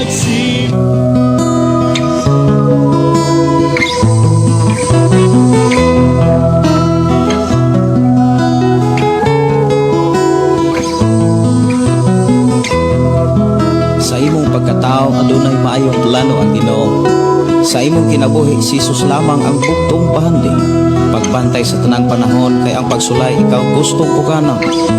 Sa imong pagkatao adunay maayong plano ang Ginoo. Sa imong kinabuhi si Jesus lamang ang bugtong bahandi. Pagbantay sa tanang panahon kay ang pagsulay ikaw gustong pukana.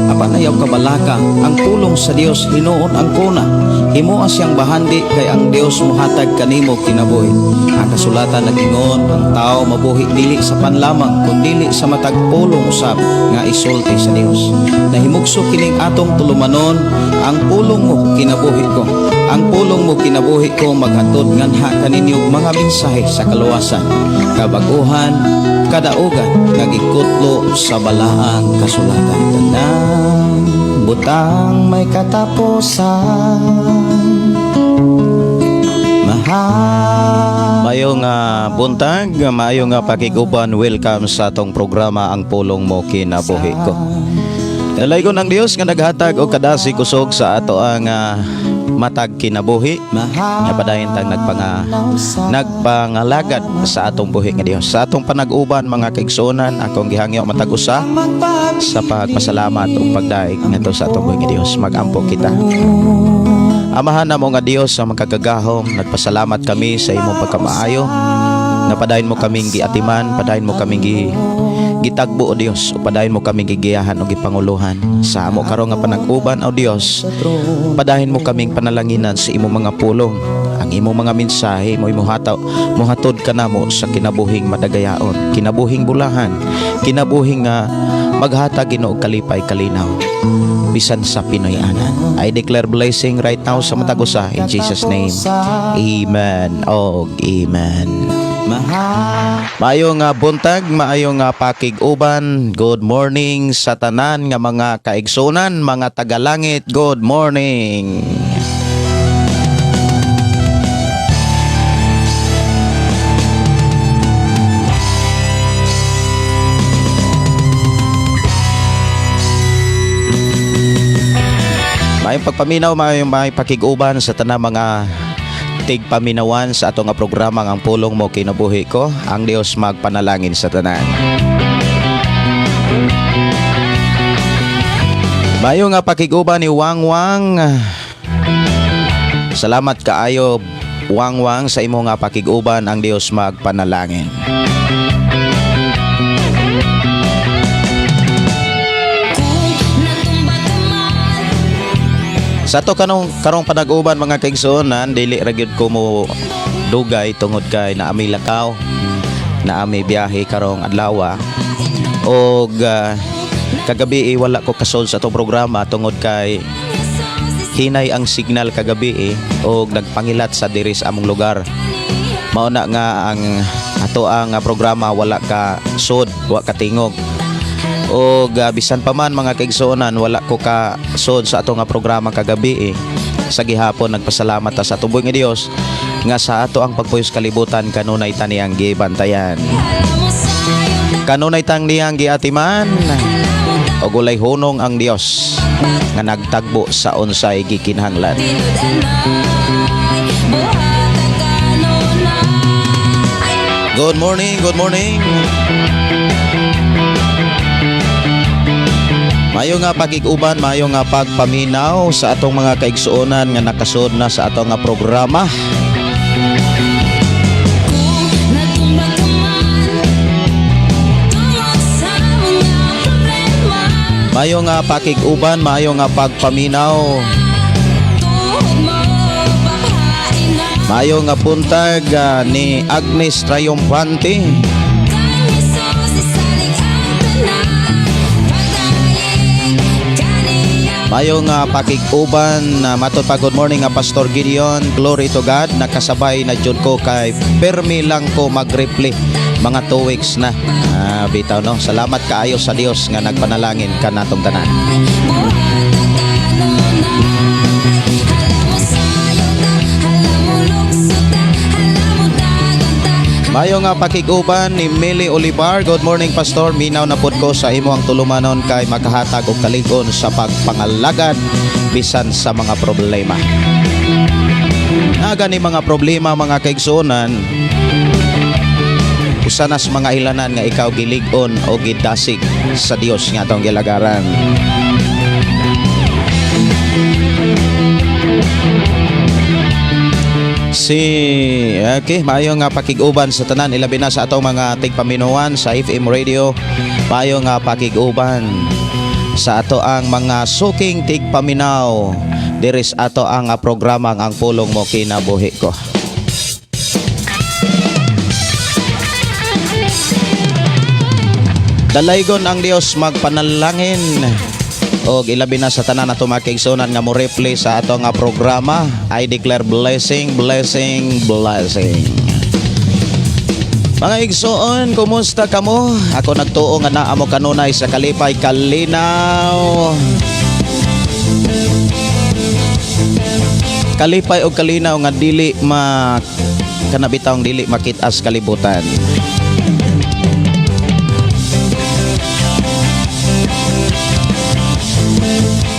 Apan ayaw kabalaka ang pulong sa Dios hinuon ang kuna. Himoa siyang bahandi kay ang Dios mohatag kanimo kinabuhi. Ang kasulatan nagingon ang tao mabuhi dili sa panlamang kundili sa matag pulong usab nga isulti sa Dios. Nahimugso kining atong tulumanon ang pulong mo kinabuhi ko. Ang pulong mo kinabuhi ko maghatod nganha kaninyo mga mensahe sa kaluwasan, kabaguhan, kadaugan nga gikutlo sa balaang kasulatan. Tanang butang may katapusan. Mahal. Maayong buntag, maayong pakiguban, welcome sa atong programa Ang Pulong Mo Kinabuhi Ko. Dalaygon ang Dios nga naghatag og kadasi kusog sa ato ang matag kinabuhi. Nga padayon tang nagpangalagad sa atong buhi nga Dios. Sa atong panag-uban mga kaigsuonan, akong gihangyo matag usa sa pagpasalamat ug pagdaig ngadto sa atong buhi nga Dios. Magampo kita. Amahan namo nga Dios ang makagagahom, nagpasalamat kami sa imong pagkamaayo. Napadayon mo kaming giatiman, padayon mo kaming gitagbo o Dios, o padayon mo kaming gigiyahan o gipanguluhan. Sa amo karon nga panag-uban o Dios, padayon mo kaming panalanginan sa imong mga pulong. Ang imong mga mensahe mo imuhataw, muhatod kanamo sa kinabuhing madagayaon, kinabuhing bulahan, kinabuhing nga maghatag Ginoo og kalipay kalinaw bisan sa Pinoy-anan. I declare blessing right now sa matag usa in Jesus name. Amen. Og amen. Maayong buntag, maayong pakig-uban. Good morning sa tanan nga mga kaigsunan, mga tagalangit. Good morning. Maayong pagpaminaw, maayong may pakig-uban sa tanang mga tigpaminawan sa atong nga programa Ang Pulong Mo Kinabuhi Ko. Ang Dios magpanalangin sa tanan. Maayong nga pakig-uban ni Wang Wang. Salamat kaayo Wang Wang sa imo nga pakig-uban. Ang Dios magpanalangin. Sa ato kanong karong panag-uban mga kaigsuonan, dili ra gyud ko mo dugay tungod kay naami lakaw, naami biyahe karong adlaw. Og kagabi wala ko kasod sa atong programa tungod kay hinay ang signal kagabi og nagpangilat sa diri sa among lugar. Mao na nga ang ato ang programa wala ka sod, wa ka tingog. Og bisan pa man mga kaigsuonan wala ko ka sod sa ato nga programa kagabi. Sa gihapon nagpasalamat ta sa atong nga Dios nga sa ato ang pagpuyos kalibutan kanunay taniyang gibantayan. Kanunay tang niyang giatiman og walay hunong ang Dios nga nagtagbo sa unsay gikinahanglan. Good morning, good morning. Mayo nga pagig-uban, mayo nga pagpaminaw sa atong mga kaigsuonan nga nakasud na sa atong nga programa. Mayo nga pakig-uban, mayo nga pagpaminaw. Mayo nga buntag ni Agnes Triumphante. Mayo nga pakig-uban na matod pa good morning nga Pastor Gideon, glory to God, nakasabay na jud ko kay permi lang ko mag-reply mga 2 weeks na. Bitaw no. Salamat kaayo sa Dios nga nagpanalangin kanatong tanan. Mayo nga pakig-uban ni Millie Olivar. Good morning Pastor, minaw na pud ko sa imo ang tulumanon kay makahatag og kalig-on sa pagpangalagad bisan sa mga problema. Naa gani mga problema, mga kaigsuonan, usa na sa mga ilanan nga ikaw gilig-on o gidasig sa Dios nga atong gilagaran. Si okay, maayo nga pakig-uban sa tanan, ilabi na sa atong mga tigpaminawan sa FM radio. Maayo nga pakig-uban sa ato ang mga suking tigpaminaw diri sa ato ang programang Ang Pulong Mo Kinabuhi Ko. Dalaygon ang Dios magpanalangin og ilabi na sa tanan nato mga kaigsuonan nga mo replay sa ato nga programa. I declare blessing, blessing, blessing. Mga igsoon, kumusta kamo? Ako nagtuo nga naa mo kanunay sa kalipay, kalinaw. Kalipay og kalinaw nga dili ma kana bitawng dili makit-as kalibutan.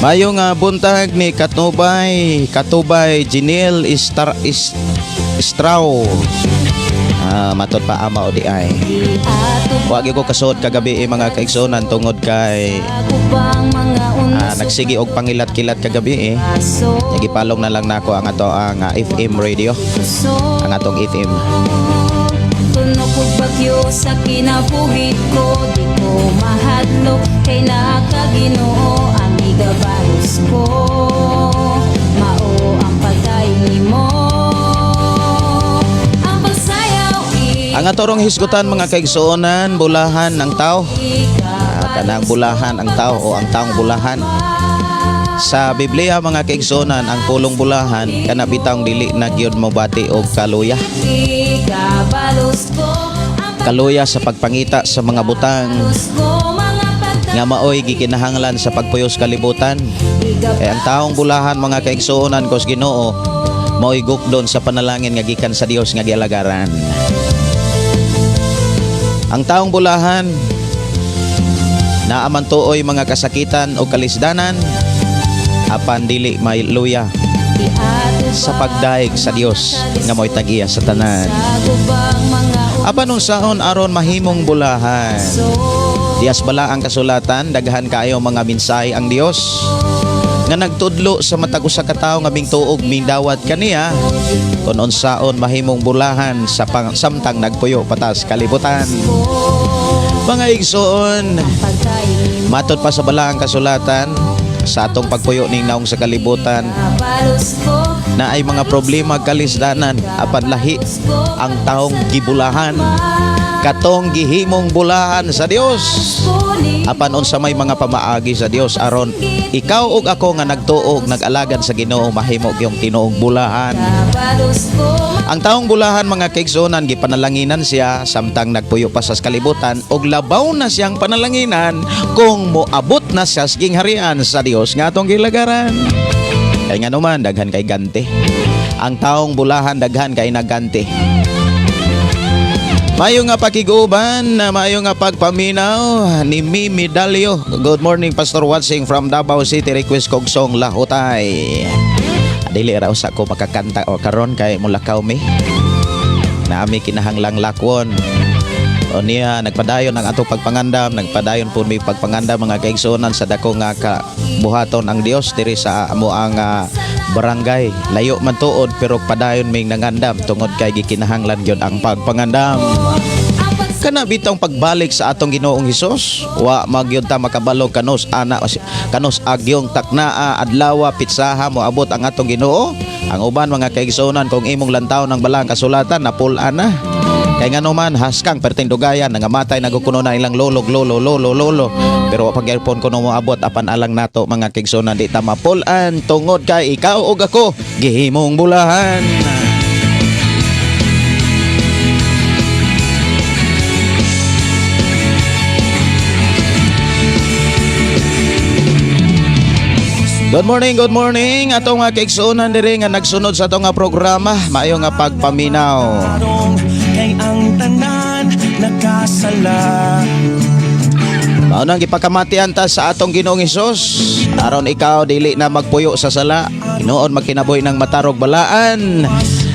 Mayo nga buntag ni Katubay, Katubay Jinil Istar Is, Istraw. Ah, matod pa ama o di ay. Wa gyud ko kasuod kagabi eh, mga kaigsuonan, tungod kay nagsige og pangilat-kilat kagabi eh. Nagipalong na lang nako ang ato ang FM radio, ang atong FM. Tunok og bagyo sa kinabuhi ko, di ko mahadlok kay naa ka, Ginoo, ang igabalos ko. Mao ang pagdayon nimo. Ang pagsayaw. Ang atorong hisgutan, mga kaigsuonan, bulahan ng tao. Kanang bulahan ang tao o ang taong bulahan. Sa Biblia, mga kaigsuonan, ang pulong bulahan kana bitawng dili na gyud mobati og kaluya. Igabalos ko ang Kaluya sa pagpangita sa mga butang pagbalos ko mga nga maoy gikinahanglan sa pagpuyos kalibutan. Kay ang taong bulahan, mga kaigsuonan kos Ginoo, maoy gukdon sa panalangin nga gikan sa Dios nga gialagaran. Ang taong bulahan naa man tuoy mga kasakitan o kalisdanan apan dili may luya sa pagdaig sa Dios nga mo'y tag-iya sa tanan. Apan unsaon aron mahimong bulahan? Dias bala ang kasulatan, daghan kaayo mga mensahe ang Dios nga nagtudlo sa matag usa ka tawo nga mingtuog mingdawat kaniya kon unsaon mahimong bulahan sa samtang nagpuyo patas kalibutan. Mga igsoon, matod pa sa balaang kasulatan, sa atong pagpuyo ning naong sa kalibutan na ay mga problema, kalisdanan, apan lahi ang taong gibulahan, katong gihimong bulahan sa Dios. Apan unsa may mga pamaagi sa Dios aron ikaw ug ako nga nagtuo ug nag-alagad sa Ginoo mahimo gyung tinuog bulahan? Ang taong bulahan, mga kaigsuonan, gipanalanginan siya samtang nagpuyo pa sa kalibutan ug labaw na siyang panalanginan kung moabot na siya sa gingharian sa Dios nga atong gilagaran. Kay nga naman daghan kay ganti. Ang taong bulahan daghan kay nagganti. Mayo nga pakiguban, maayo nga pagpaminaw ni Mimi Dalio. Good morning, Pastor, watching from Davao City, request kog song Lahutay. Dili ra usa ko makakanta o karon kay mulakaw mi. Naami kinahanglang lakwon. O niya nagpadayon ang atong pagpangandam, nagpadayon po mi pagpangandam, mga kaigsuonan, sa dako nga kabuhaton ang Dios diri sa amo ang barangay. Layo man tuod pero padayon ming nangandam tungod kay gikinahanglan gyud ang pagpangandam. Kana bitong pagbalik sa atong Ginoong Hesus, wa magyud ta makabalo kanus ana kanus agyong taknaa, adlawa, pitsaha moabot ang atong Ginoo. Ang uban, mga kaigsuonan, kung imong lantaw ng balang kasulatan, napul-an na. Kay ngano man haskang perting dugayan, nangamatay nagkuno na ilang lolo, lolo, lolo, lolo. Pero wa pagyapon kuno moabot. Apan alang nato, mga kaigsuonan, di ta mapul-an tungod kay ikaw ug ako gihimong bulahan. Good morning, good morning. Atong mga kaigsuonan diri nga nagsunod sa atong nga programa, maayo nga pagpaminaw. Kay ang tanan nakasala. Mao nang gipakamatian ta sa atong Ginoong Hesus aron ikaw dili na magpuyo sa sala, hinuon magkinabuhi ng matarog, balaan.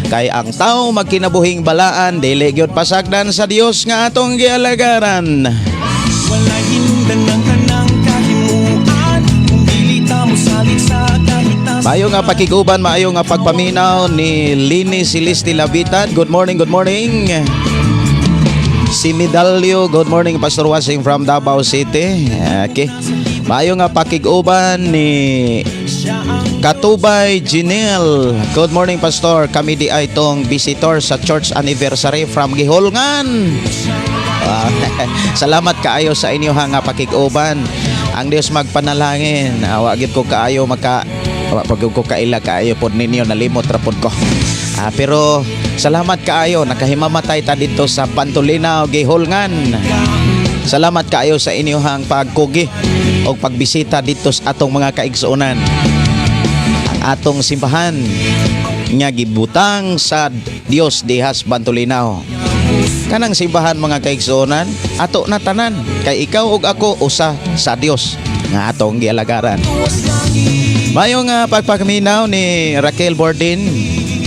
Kay ang tao magkinabuhing balaan, dili gyud pasagdan sa Dios nga atong gialagaran. Walay hinungdan ng kanang kahimuan kung dili ta mosalig sa kahitasan. Maayo nga pakiguban, maayo nga pagpaminaw ni Lini Celeste Labitan. Good morning, good morning. Si Medalyo, good morning, Pastor Wasing from Davao City. Okay. Maayo nga pakiguban ni Katubay Jinel. Good morning, Pastor. Kami di ay tong visitor sa church anniversary from Giholngan. Ah, salamat kaayo sa inyo ha nga pakig-uban. Ang Dios magpanalangin. Wa gyud ko kaayo maka wa pag ko kaila kaayo pod ninyo, nalimot ra pod ko. Ah, pero salamat kaayo, nakahimamatay ta dito sa Pantolinaw, Giholngan. Salamat kaayo sa inyong pagkugi o pagbisita dito sa atong mga kaigsuonan. Ang atong simbahan nga gibutang sa Dios dihas Bantolinaw. Kanang simbahan, mga kaigsuonan, ato na tanan kay ikaw ug ako usa sa Dios nga atong gialagaran. Mayo nga pagpaminaw ni Raquel Bordin.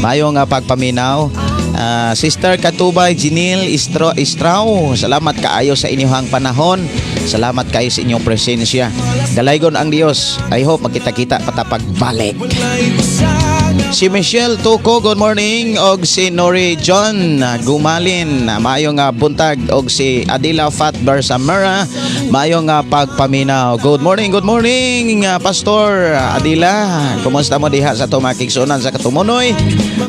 Mayo nga pagpaminaw. Ah, Sister Katubay Jinil Istro Istrao, salamat kaayo sa inyong panahon. Salamat kaayo sa inyong presensya. Dalaygon ang Dios. I hope magkita-kita pa ta pagbalik. Si Michelle Tuco, good morning. Og si Nori John Gumalin, maayo nga buntag. Og si Adila Fat Barsamera, maayo nga pagpaminaw. Good morning, Pastor Adila. Kumusta mo diha sa tumakigsunan sa Katumunoy?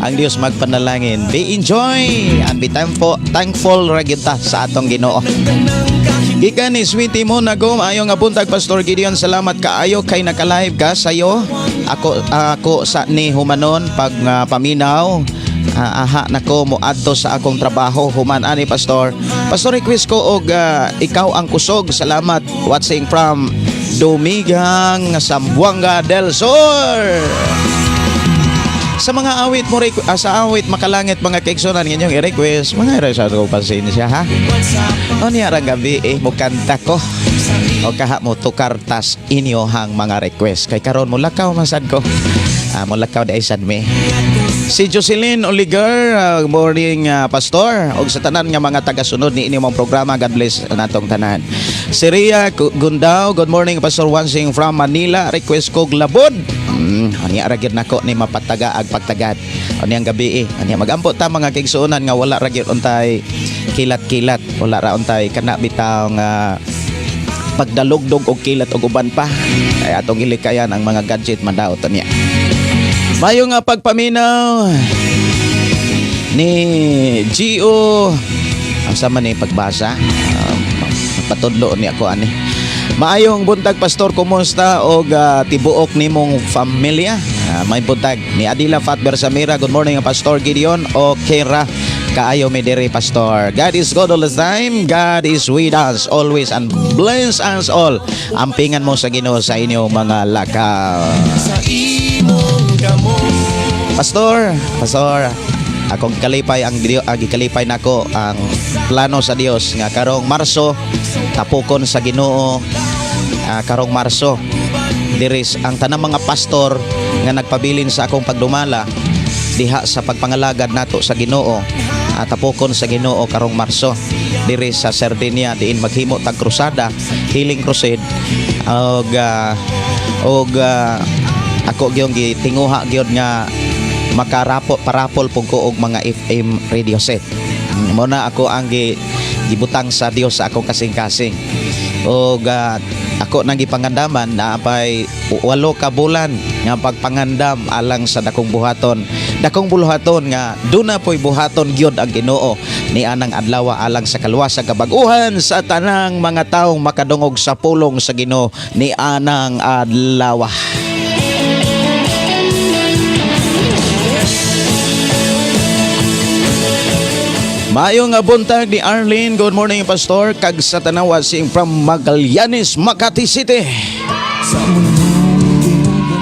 Ang Dios magpanalangin. Be enjoy and be thankful, thankful ra gyud ta sa atong Ginoo. Gikan ni Sweetie mo nagom, ayo nga buntag, Pastor Gideon. Salamat kaayo kay naka-live ka sayo. Ako ako sa ni humanon pag paminaw. Ah, aha nako mo adto sa akong trabaho human ani, Pastor. Pastor, request ko og "Ikaw ang Kusog." Salamat, watching from Dumigang, Zamboanga del Sur. Sa mga awit mo sa awit makalangit, mga kaigsunan, inyong i-request, mga i sa ko pasensya ha. O niya rang gabi eh mo kanta ko. O kaha mo tukar tas inyohang mga request. Kay karon mo lakaw man sad ko. Ah, mo lakaw di sad mi. Si Jocelyn Oliger, morning, Pastor. Og sa tanan nga mga tagasunod ni inyong programa, God bless natong tanan. Si Ria Gundao, good morning, Pastor Wansing from Manila. Request ko "Labod." Anya ra gyud nako ni mapataga ag pagtagad. Unyang gabi eh. Anya magampo ta, mga kaigsuonan, nga wala ra gyud untay kilat-kilat, wala ra untay kana bitaw nga pagdalugdog og kilat og uban pa. Kay atong gilikayan ang mga gadget mandaot niya. Mayo nga pagpaminaw ni Gio ang sama ni pagbasa. Patudlo ni ako ani. Maayong buntag, Pastor, kumusta og tibuok nimong pamilya? Ah, may buntag ni Adila Fatber Samira. Good morning, Pastor Gideon. Okay ra kaayo mi diri, Pastor. God is good all the time. God is with us always and bless us all. Ampingan mo sa Ginoo sa inyong mga lakaw. Sa imong kamot. Pastor, Pastor, akong kalipay ang Dio, ang gikalipay nako ang plano sa Dios nga karong Marso tapukon sa Ginoo, karong Marso diris ang tanang mga pastor nga nagpabilin sa akong pagdumala diha sa pagpangalagad nato sa Ginoo, tapukon sa Ginoo karong Marso diri sa Sardinia diin maghimo tag krusada, healing crusade, og ako gyud gitinguha gyud nga makarapo parapol pug ko og mga FM radio set. Mo na ako ang gibutang sa Dios sa akong kasing-kasing. Og ako nang gipangandaman na apay 8 ka bulan nga pagpangandam alang sa dakong buhaton. Dakong buhaton nga duna po'y buhaton gyud ang Ginoo ni anang adlaw alang sa kaluwasan, kabag-uhan sa tanang mga taong makadungog sa pulong sa Ginoo ni anang adlaw. Maayong nga buntag ni Arlene. Good morning, Pastor. Kag sa tanawa sing from Magallanes, Makati City.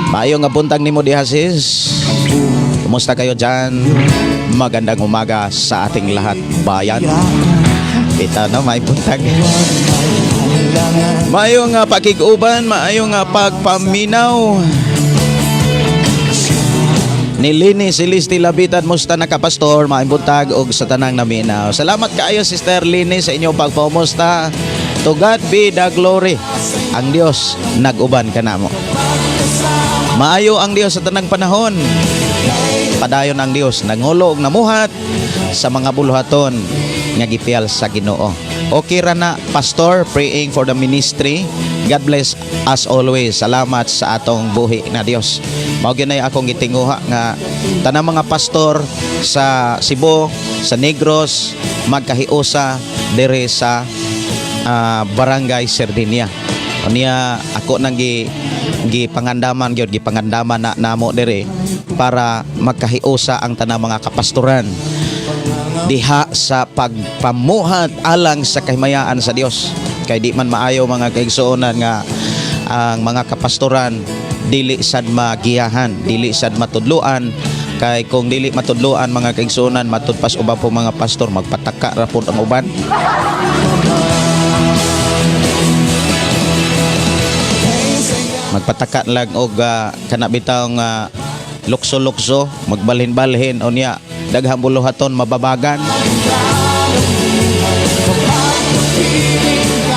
Maayong nga buntag nimo diha, sis. Kumusta kayo dyan? Magandang umaga sa ating lahat, bayan. Kita no, may buntag. Kailangan. Maayo nga pakig-uban, maayo nga pagpaminaw. Ni Lini Celeste Labitan, musta na ka, pastor? Maayong buntag og sa tanang naminaw. Salamat kaayo, Sister Lini, sa inyong pagpaumusta. To God be the glory. Ang Dios nag-uban kanamo. Maayo ang Dios sa tanang panahon. Padayon ang Dios nangulo og namuhat sa mga buluhaton nga gipiyal sa Ginoo. Okay ra na, pastor, praying for the ministry. God bless us always. Salamat sa atong buhi na Dios. Mao gyud akong gitinguha nga tanang mga pastor sa Cebu, sa Negros, magkahiusa diri sa Barangay Sardinia. Unya ako nang gi gipangandaman gyud, gipangandaman na namo diri para magkahiusa ang tanang mga kapastoran diha sa pagpamuhat alang sa kahimayaan sa Dios. Kay di man maayo, mga kaigsuonan, nga ang mga kapastoran dili sad magiyahan, dili sad matudloan, kay kung dili matudloan, mga kaigsuonan, matud pas uban po mga pastor magpataka ra pud ang uban. Magpataka lang og kana bitawng lukso-lukso, magbalhin-balhin, unya daghang buluhaton mababagan.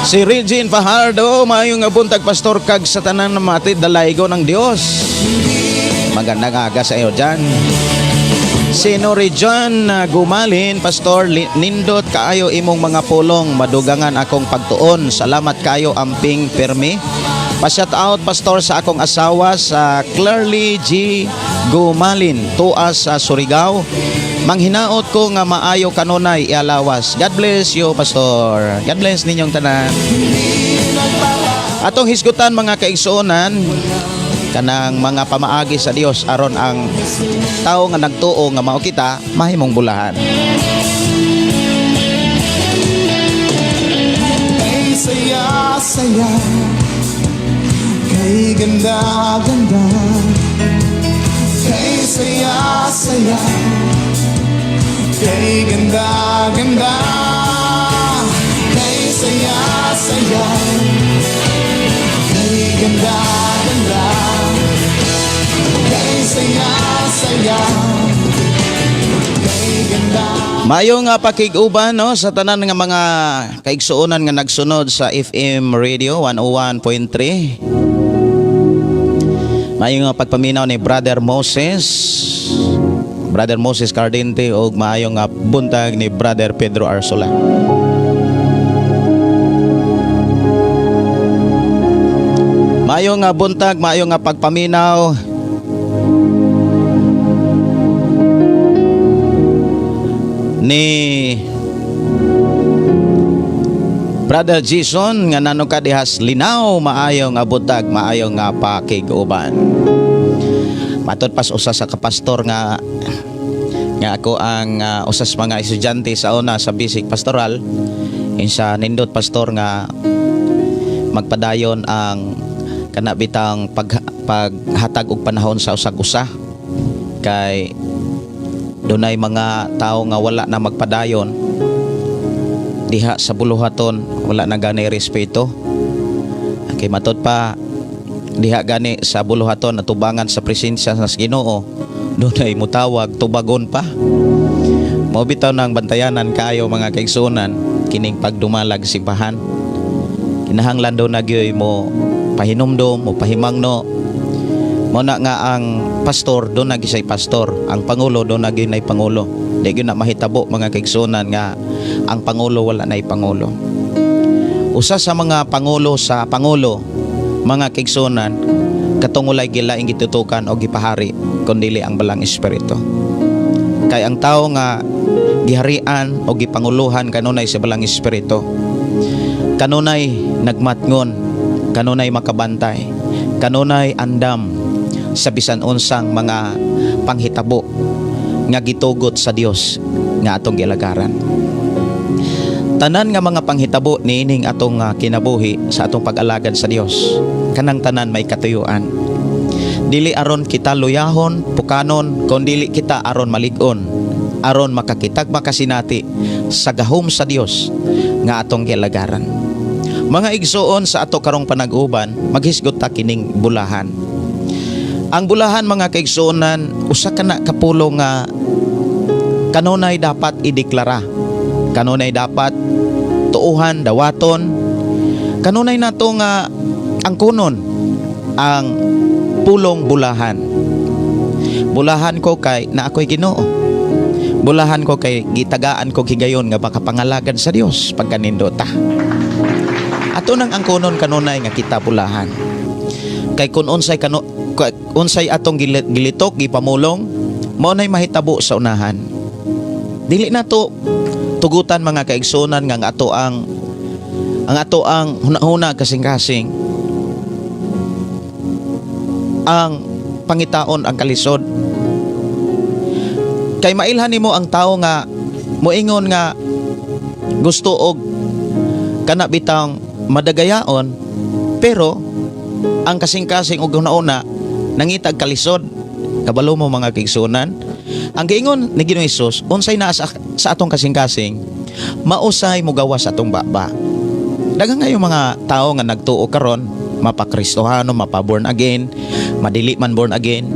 Si Regine Fajardo, maayong nga buntag, pastor, kag sa tanan na mati dalaygo ng Dios. Magandang aga sa iyo dyan. Si Nori John Gumalin, "Pastor, nindot kaayo imong mga pulong, madugangan akong pagtuon. Salamat kayo, amping permi. Pa-shout out, pastor, sa akong asawa sa Clearly G. Gumalin, tuas sa Surigao. Manghinaot ko nga maayo kanunay ialawas. God bless you, pastor." God bless ninyong tanan. Atong hisgutan, mga kaigsuonan, kanang mga pamaagi sa Dios aron ang tao nga nagtuo nga mao kita mahimong bulahan. Kay saya saya, kay ganda ganda, kay saya saya, kay ganda ganda, kay saya saya, kay ganda ganda, kay saya saya, kay ganda. Mayo nga pakig-uban, no, sa tanan nga mga kaigsuonan nga nagsunod sa FM Radio 101.3. Mayo nga pagpaminaw ni Brother Moses. Brother Moses Cardente ug maayo nga buntag ni Brother Pedro Arsola. Maayo nga buntag, maayo nga pagpaminaw ni Brother Jason nga nanuka dihas Linaw, maayo nga buntag, maayo nga pakig-uban. Matod pas usa sa kapastor nga nga ako ang usas mga estudyante sa una sa basic pastoral, insa, "Nindot, pastor, nga magpadayon ang kana bitang paghatag og panahon sa usag usa, kay dunay mga tao nga wala na magpadayon diha sa buluhaton, wala na gani respeto." Kay matod pa diha gani sa buluhaton atubangan sa presensya sa Ginoo, dunay mutawag, tubagon pa. Mao bitaw nang bantayanan kayo, mga kaigsuonan, kining pagdumalag simbahan. Kinahanglan daw na gyoy mo pahinumdom mo pahimangno mo na nga ang pastor do na gisay pastor, ang pangulo do na gyud nay pangulo. Di gyud na mahitabo, mga kaigsuonan, nga ang pangulo wala nay pangulo. Usa sa mga pangulo sa pangulo, mga kaigsuonan, katong walay gilaing gitutukan o gipahari kundili ang Balang Espiritu, kay ang tao nga giharian o gipanguluhan kanunay sa Balang Espiritu, kanunay nagmatngon, kanunay makabantay, kanunay andam sa bisan unsang mga panghitabo nga gitugot sa Dios nga atong gilagaran. Tanan nga mga panghitabo niining atong kinabuhi sa atong pag-alagad sa Dios, kanang tanan may katuyuan. Dili aron kita luyahon, pukanon, kun dili kita aron malig-on, aron makakitag makasinati sa gahom sa Dios nga atong gilagaran. Mga igsoon, sa ato karong panag-uban, maghisgot ta kining bulahan. Ang bulahan, mga kaigsuonan, usa ka na kapulong nga kanunay dapat ideklara. Kanunay dapat tuuhan, dawaton. Kanunay nato nga angkunon ang pulong bulahan. Bulahan ko kay naa ko'y Ginoo. Bulahan ko kay gitagaan ko higayon nga makapangalagad sa Dios pagkanindota. Ato nang angkonon kanunay nga kita bulahan. Kay kung unsay atong gilitok, gipamulong, mao nay mahitabo sa unahan. Dili na to tugutan, mga kaigsunan, nga ang ato ang hunahuna, kasing-kasing, ang pangitaon ang kalisod. Kay mailhan nimo ang tao nga moingon nga gusto og kana bitang madagayaon, pero ang kasing-kasing og hunahuna nangitag kalisod. Kabalo mo, mga kaigsunan, ang giingon ni Ginoong Hesus, unsay naa sa atong kasing-kasing, mausay mogawas sa atong baba. Daghan ngayon mga tao nga nagtuo karon, mapa-Kristohano, mapa born again, madili man born again,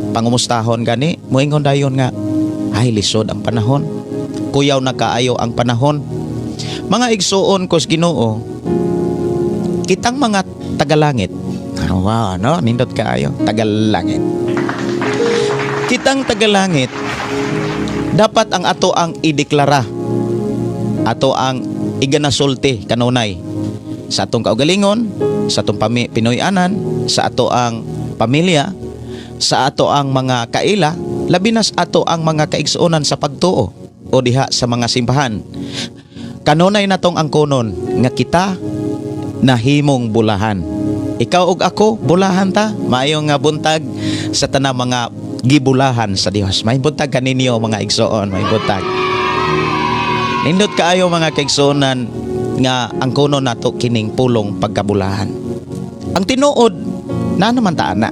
pangumustahon gani, moingon dayon nga, "Ay, lisod ang panahon. Kuyaw na kaayo ang panahon." Mga igsuon kos Ginoo, kitang mga tagalangit. Ah, wow, no? Nindot kaayo, tagalangit. Kitang tagalangit, dapat ang ato ang ideklara. Ato ang iganasulti kanunay sa atong kaugalingon, sa atong Pinoy-anan, sa ato ang pamilya, sa ato ang mga kaila, labi na sa ato ang mga kaigsuonan sa pagtuo o diha sa mga simbahan. Kanunay natong angkonon nga kita nahimong bulahan. Ikaw ug ako, bulahan ta. Maayo nga buntag sa tanang mga gibulahan sa Dios. May buntag kaninyo, mga igsoon, may buntag. Nindot kaayo, mga kaigsuonan, nga ang kuno nato kining pulong pagkabulahan. Ang tinuod, naa naman ta ana.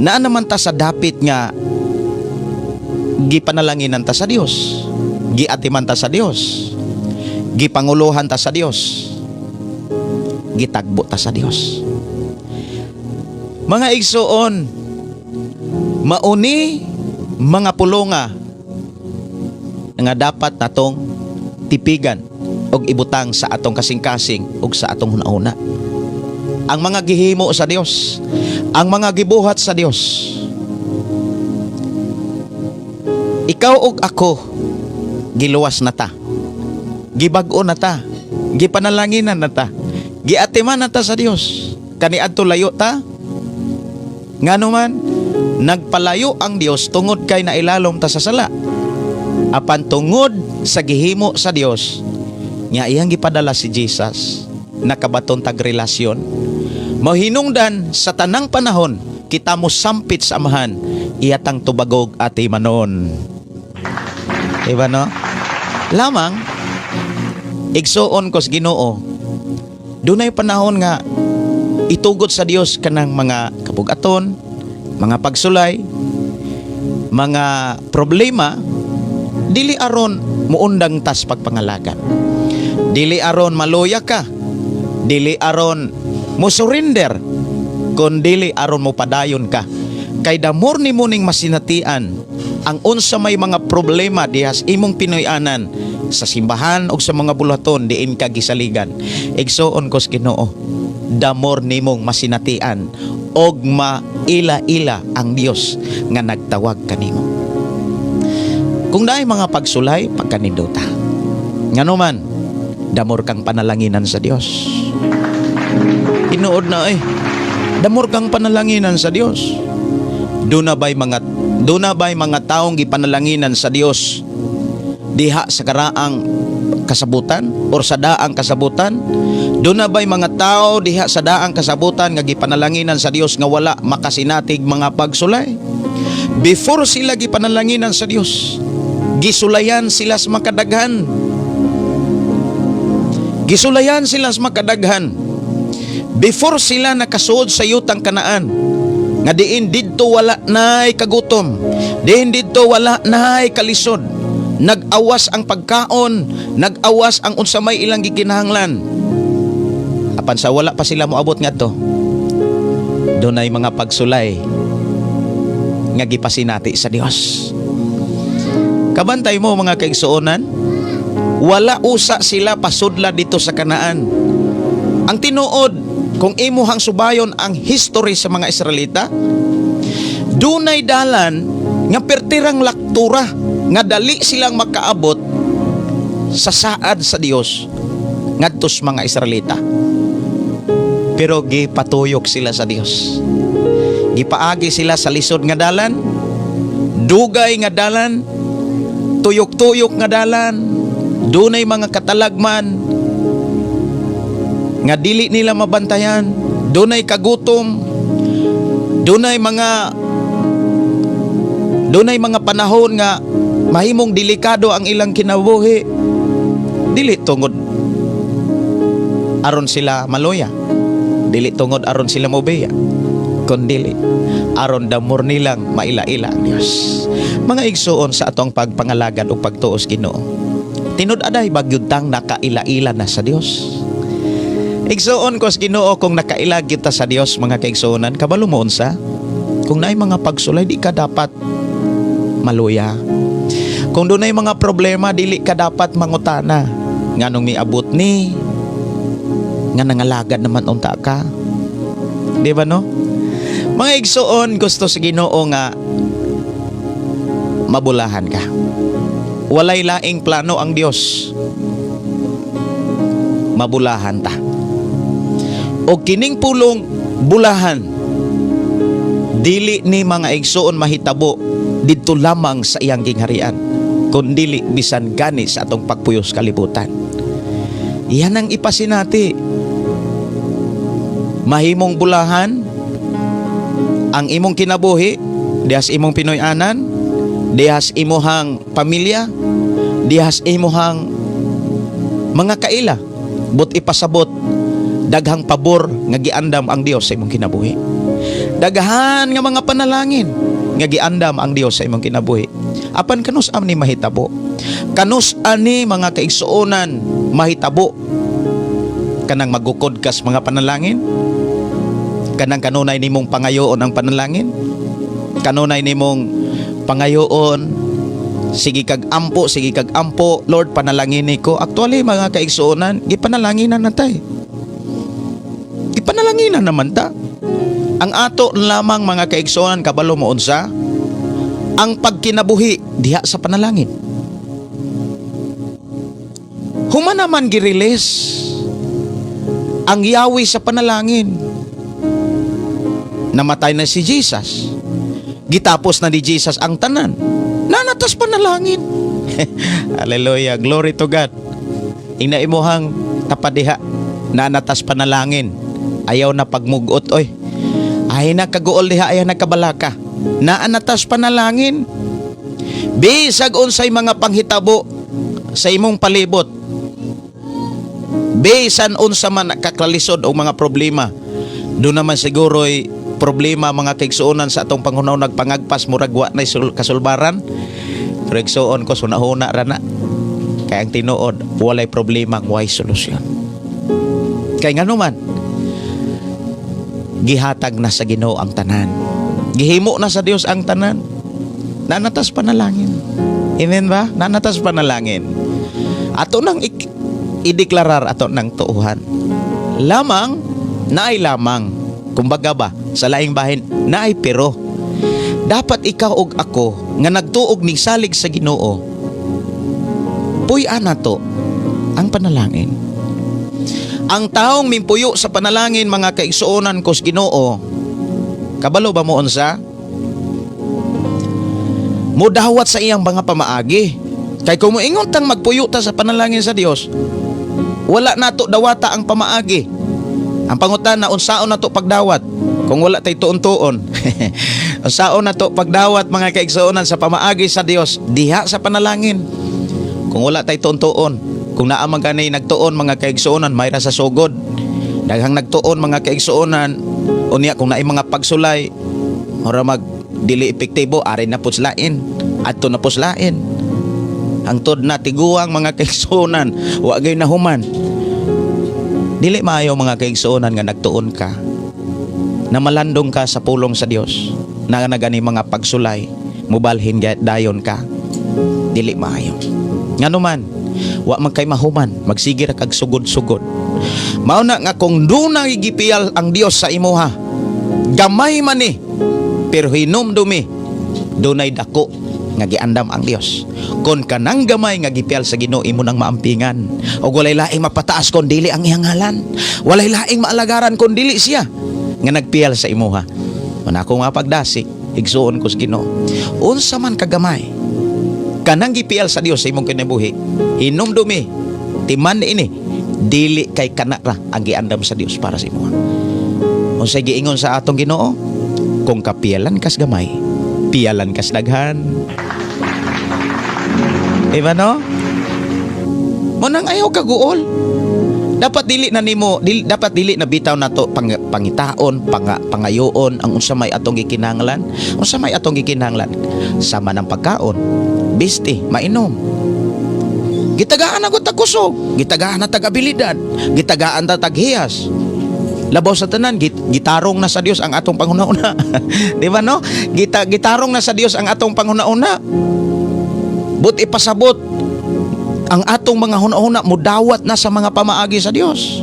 Naa naman ta sa dapit nga gipanalanginan ta sa Dios. Giatiman ta sa Dios. Gipanguluhan ta sa Dios. Gitagbo ta sa Dios. Mga igsoon, mauni mga pulonga nga dapat natong tipigan og ibutang sa atong kasing-kasing ug sa atong hunahuna. Ang mga gihimo sa Dios, ang mga gibuhat sa Dios. Ikaw ug ako, giluwas na ta. Gibag-o na ta. Gipanalanginan na ta. Giatiman na ta sa Dios. Kaniadto layo ta. Ngano man, nagpalayo ang Dios tungod kay nailalom ta sa sala. Apan tungod sa gihimo sa Dios nga iyang gipadala si Jesus, nakabaton tag relasyon. Mahinungdan sa tanang panahon kita mo sampit sa Amahan, iyatang tubagog ati manon. Diba, no? Lamang igsuon kos Ginoo, dunay panahon nga itugot sa Dios kanang mga kabugaton, mga pagsulay, mga problema, dili aron muundang tas pagpangalagad. Dili aron maluya ka. Dili aron mo surrender. Kun dili aron mo padayon ka. Kay damor ni mo ning masinatian ang unsa may mga problema dihas imong Pinoy-anan, sa simbahan o sa mga bulaton diin ka gisaligan. Igsuon kos Ginoo, damor nimong masinatian og maila-ila ang Dios nga nagtawag kanimo. Kung naay mga pagsulay, pagkanindota. Ngano man, damor kang panalanginan sa Dios. Tinuod na eh. Damor kang panalanginan sa Dios. Duna ba'y mga taong gipanalanginan sa Dios diha sa karaang kasabutan or sa daang kasabutan? Duna ba'y mga tao diha sa daang kasabutan nga gipanalanginan sa Dios nga wala makasinatig mga pagsulay? Before sila gipanalanginan sa Dios, gisulayan sila sa makadaghan. Gisulayan sila sa makadaghan. Before sila nakasuod sa yutang Kanaan, nga diin didto wala nay kagutom, diin didto wala nay kalisod. Nag-awas ang pagkaon, nag-awas ang unsa may ilang gikinahanglan. Apan sa wala pa sila moabot ngadto, dunay mga pagsulay nga gipasinati sa Dios. Kabantay mo, mga kaigsuonan, wala usa sila pasudla dito sa Kanaan. Ang tinuod, kung imuhang subayon ang history sa mga Israelita, dunay dalan nga pertirang laktura nga dali silang makaabot sa saad sa Dios ngadto sa mga Israelita. Pero gipatuyok sila sa Dios. Gipaagi sila sa lisod nga dalan, dugay nga dalan, tuyok-tuyok nga dalan, dunay mga katalagman nga dili nila mabantayan, dunay kagutom, dunay mga panahon nga mahimong delikado ang ilang kinabuhi. Dili tungod aron sila maluya, dili tungod aron sila mobeya, kundili aron damor nilang maila-ila ang Dios. Mga igsuon, sa atong pagpangalagad o pagtuos Ginoo, tinud-aday bagyud tang nakaila-ila na sa Dios? Igsuon ko sa Ginoo, kung nakaila kita sa Dios, mga kaigsuonan, kabalo mo unsa? Kung naay mga pagsulay, di ka dapat maluya. Kung dunay mga problema, dili ka dapat mangutana nganong miabot ni, nga nangalagad naman unta ka. Di ba, no? Mga igsuon, gusto sa Ginoo nga mabulahan ka. Walay laing plano ang Dios. Mabulahan ta. O kining pulong bulahan, dili ni, mga igsuon, mahitabo didto lamang sa iyang gingharian, kundili bisan gani sa atong pagpuyos kalibutan. Yan ang ipasinati. Mahimong bulahan ang imong kinabuhi dihas imong Pinoy-anan, dihas imuhang pamilya, dihas imuhang mga kaila. But ipasabot, daghang pabor nga giandam ang Dios sa imong kinabuhi. Daghan nga mga panalangin nga giandam ang Dios sa imong kinabuhi. Apan kanus ni mahitabo? Kanus ani, mga kaigsuonan, mahitabo? Kanang magukod kas mga panalangin? Kanang kanunay nimong pangayoon ang panalangin? Kanunay nimong pangayoon, sige kag ampo, sige kag ampo, "Lord, panalangin ko." Actually, mga kaigsuonan, gipanalanginan na tay. Gipanalanginan naman ta. Ang ato lamang, mga kaigsuonan, kabalo mo unsa? Ang pagkinabuhi diha sa panalangin. Human naman gi-release ang Yahweh sa panalangin. Namatay na si Jesus. Gitapos na ni Jesus ang tanan. Naa na tas panalangin. Hallelujah. Glory to God. Ina imuhang tapadiha. Naa na tas panalangin. Ayaw na pagmugot oy. Ay na kaguol diha, ayaw na kabalaka. Naa na tas panalangin. Bisag unsay mga panghitabo sa imong palibot, bisan unsa man kakalisod o mga problema. Doon naman siguro'y problema, mga kaigsuonan, sa atong panghunahon nagpangagpas, murag wa na kasulbaran. Pero igsuon ko, sunahuna ra na. Kaya ang tinuod, walay problema ang way solusyon. Kay ngano man, gihatag na sa Ginoo ang tanan. Gihimo na sa Dios ang tanan. Naa na tas panalangin. Amen ba? Naa na tas panalangin. Ato nang ideklarar, ato nang tuuhan. Lamang, naay lamang. Kumbaga ba, sa laing bahin, naay pero. Dapat ikaw ug ako nga nagtuog ning salig sa Ginoo, puy-an nato ang panalangin. Ang taong mimpuyo sa panalangin, mga kaigsuonan ko sa Ginoo, kabalo ba mo unsa? Mudawat sa iyang mga pamaagi. Kay kung moingon tang magpuyo ta sa panalangin sa Dios, wala nato dawata ang pamaagi. Ang pangutana, unsaon nato pagdawat kung wala tay tuon-tuon? Unsaon nato pagdawat, mga kaigsuonan, sa pamaagi sa Dios diha sa panalangin kung wala tay tuon-tuon? Kung naa man gani nagtuon, mga kaigsuonan, may ra sa sugod. Daghang nagtuon, mga kaigsuonan, unya kung naay mga pagsulay, mura mag dili epektibo, ari na pud lain. Adto na pud lain. Hangtod na tiguang, mga kaigsuonan, wa gay nahuman. Dili maayo, mga kaigsuonan, nga nagtuon ka na malandong ka sa pulong sa Dios na nagani mga pagsulay, mubalhin dayon ka. Dili maayo. Ngano man, wa man kay mahuman, magsige ra kag sugod-sugod. Mao na nga kung dunay gipiyal ang Dios sa imuha, gamay man ni, pero hinumdumi dunay dako nga giandam ang Dios. Kon kanang gamay nga gipiyal sa Ginoo imo nang maampingan og walay laing mapataas kon dili ang iyang ngalan, walay laing maalagaran kon dili siya nga nagpiyal sa imuha. Man ako nga pagdasi, igsuon ko sa Ginoo, unsa man kagamay kanang gipiyal sa Dios sa imong kinabuhi, hinumdumi, timan ini, dili kay kana ra ang giandam sa Dios para sa imuha. Unsay giingon sa atong Ginoo? Kung kapiyalan kas gamay, piyalan kas daghan. Diba, no? Mao nang ayaw kaguol. Dapat dili na nimo, dili, dapat dili na bitaw nato pangitaon, pangayoon ang unsa may atong gikinahanglan. Unsa may atong gikinahanglan? Sama ng pagkaon, bisti, mainom. Gitagaan na tag kusog, gitagaan na tag abilidad, gitagaan ta tag hiyas. Labaw sa tanan, gitarong na sa Dios ang atong panghuna-una. Di ba, no? Gitarong na sa Dios ang atong panghuna-una. But ipasabot ang atong mga huna-huna mudawat na sa mga pamaagi sa Dios.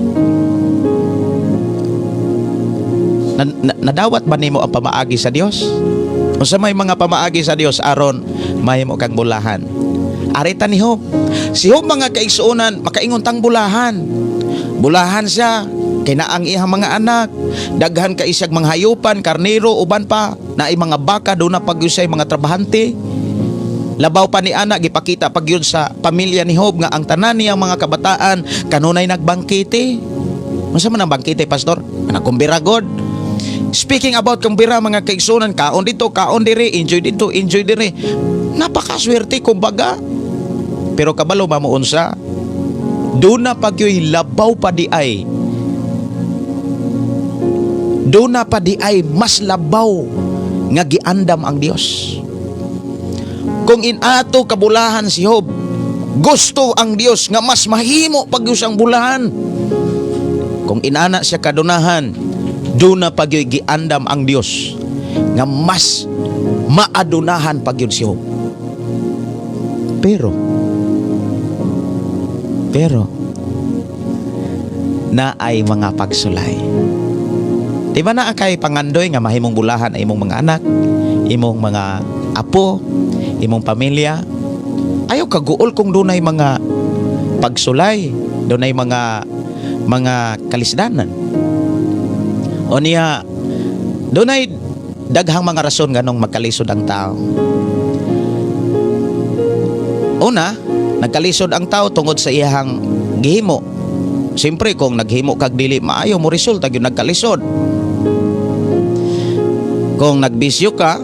Nadawat ba nimo ang pamaagi sa Dios? Unsa may mga pamaagi sa Dios aron mahimo kang bulahan? Arita ni Job. Si Job, mga kaigsuonan, makaingon tang bulahan. Bulahan siya kay naa ang iyang mga anak, daghan kay siyag mga hayupan, karnero, uban pa, naay mga baka, duna pa gyud siya'y mga trabahante. Labaw pa ni ana, gipakita pag yun sa pamilya ni Job nga ang tanan niyang mga kabataan kanunay nagbangkete. Unsa man ang bangkete, pastor? Nagkumbira god. Speaking about kumbira, mga kaigsunan, kaon dito, kaon diri, enjoy dito, enjoy diri. Napakaswerte kumbaga. Pero kabalo ba mo unsa? Duna pa gyoy labaw pa di ay. Duna pa di ay mas labaw nga giandam ang Dios. Kung inato kabulahan si Job, gusto ang Dios nga mas mahimo pag ang bulahan. Kung inana siya kadunahan, duna pa gyoy giandam ang Dios nga mas maadunahan pa gyud si Job. Pero naay mga pagsulay. Di ba naa kay pangandoy nga mahimong bulahan ay imong mga anak, imong mga apo, imong pamilya? Ayaw kaguol kung dunay mga pagsulay, dunay mga kalisdanan. O niya, dunay daghang mga rason nganong magkalisod ang tao. Una, nagkalisod ang tao tungod sa iyahang gihimo. Siyempre, kung naghimo kag dili maayo, mo resulta gyud nagkalisod. Kung nagbisyo ka,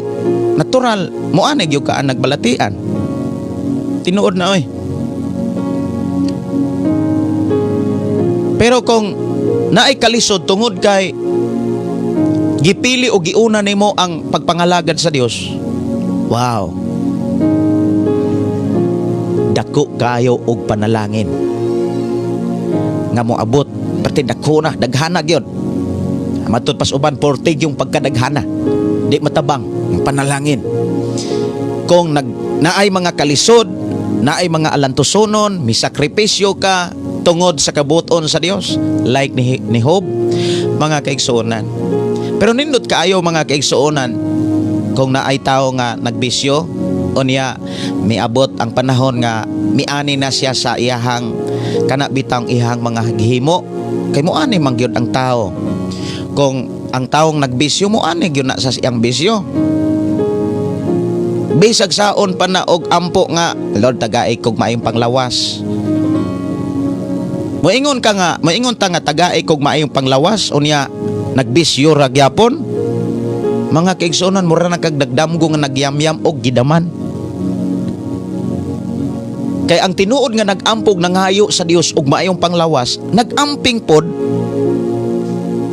natural, moanay gyud ka ang nagbalatian. Tinuod na oy. Pero kung naay kalisod tungod kay gipili o giuna nimo ang pagpangalagad sa Dios, wow. Dako kayo og panalangin nga moabot pati dako na, daghana gyud. Matud pas uban portig yung pagkadaghana, di matabang ang panalangin. Kung naay mga kalisod, naay mga alantusonon, misakripisyo ka tungod sa kabuton sa Dios, like ni Job, mga kaigsuonan. Pero nindot kaayo, mga kaigsuonan, kung naay tao nga nagbisyo o niya miabot ang panahon nga miani na siya sa iyahang kana bitang iyahang mga gihimo, kay moani man gyud ang tao. Kung ang taong nagbisyo, moani gyud na sa iyang bisyo. Bisag saon pa na og ampo nga, "Lord, tagai kog maayong panglawas." Moingon ka nga, moingon ta nga tagai kog maayong panglawas, unya nagbisyo ra gyapon. Mga kaigsuonan, mura na kag nagdamgo nga nagyamyam og gidaman. Kay ang tinuod nga nag-ampog, nangayo sa Dios og maayong panglawas, nag-amping pod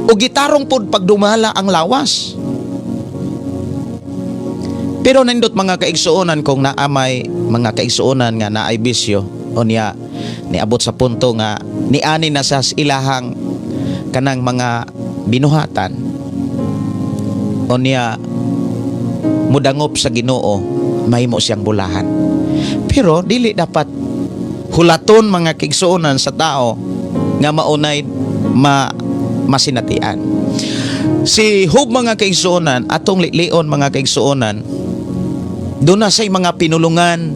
o gitarong pod pagdumala ang lawas. Pero nindot, mga kaigsuonan, kung naamay mga kaigsuonan nga naay bisyo o niya niabot sa punto nga niani na sa ilahang Kanang mga binuhatan unya mudangop sa Ginoo, mahimo siyang bulahan. Pero dili dapat hulaton, mga kaigsuonan, sa tao nga maunay masinatian. Si Job, mga kaigsuonan, atong lilion, mga kaigsuonan, duna say mga pinulungan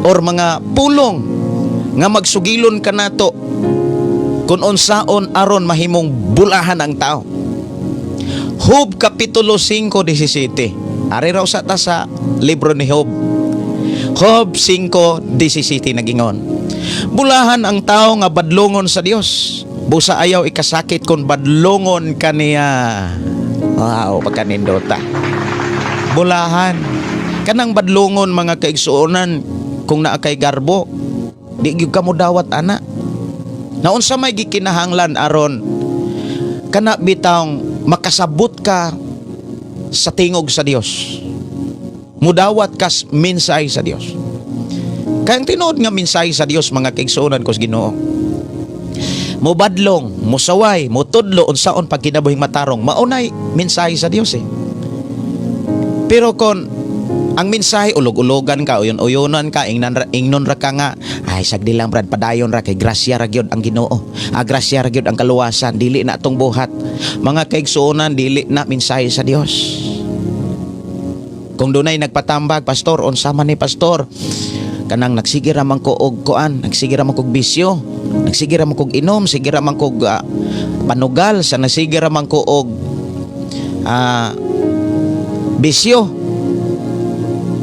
or mga pulong nga magsugilon kanato kung unsaon aron mahimong bulahan ang tao. Job Kapitulo 5:17. Ari raw sa ta sa libro ni Job. Job 5:17 nagingon: "Bulahan ang tao nga badlongon sa Dios. Busa ayaw ikasakit kung badlongon kaniya." Wow, pagkanindota. Bulahan. Kanang badlongon, mga kaigsuonan, kung naa kay garbo, di gyud ka mo dawat ana. Naunsa may gikinahanglan aron kana bitawng makasabot ka sa tingog sa Dios? Mudawat kas mensahe sa Dios. Kaya ang tinuod nga mensahe sa Dios, mga kaigsuonan ko sa Ginoo, mubadlong, musaway, mutudlo unsaon pagkinabuhing matarong, maunay mensahe sa Dios eh. Pero kon ang mensahe ulog-ulogan ka, uyon-uyonan ka, ingnon ra ka nga, "Ay, sagdi lang, brad, padayon ra kay grasya ra gyud ang Ginoo. Ah, grasya ra gyud ang kaluwasan, dili na atong buhat." Mga kaigsuonan, dili na mensahe sa Dios. Kung dunay nagpatambag, "Pastor, unsa man ni, pastor? Kanang nagsige ra man ko og kuan, nagsige ra man kog bisyo, nagsige ra man kog inom, sige ra man kog panugal, sa nagsige ra man ko og bisyo."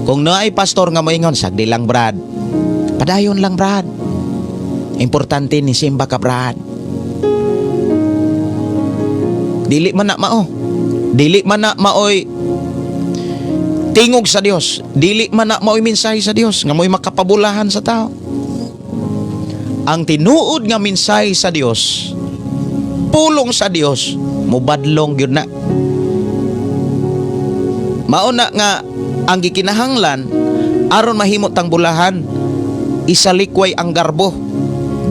Kung naay pastor nga moingon, "Sagdi lang, brad. Padayon lang, brad. Importante ni simba ka, brad." Dili man na mao. Dili man na maoy tingog sa Dios. Dili man na maoy mensahe sa Dios nga mo'y makapabulahan sa tao. Ang tinuod nga mensahe sa Dios, pulong sa Dios, mubadlong gyud na. Mao na nga ang gikinahanglan aron mahimo tang bulahan, isalikway ang garbo.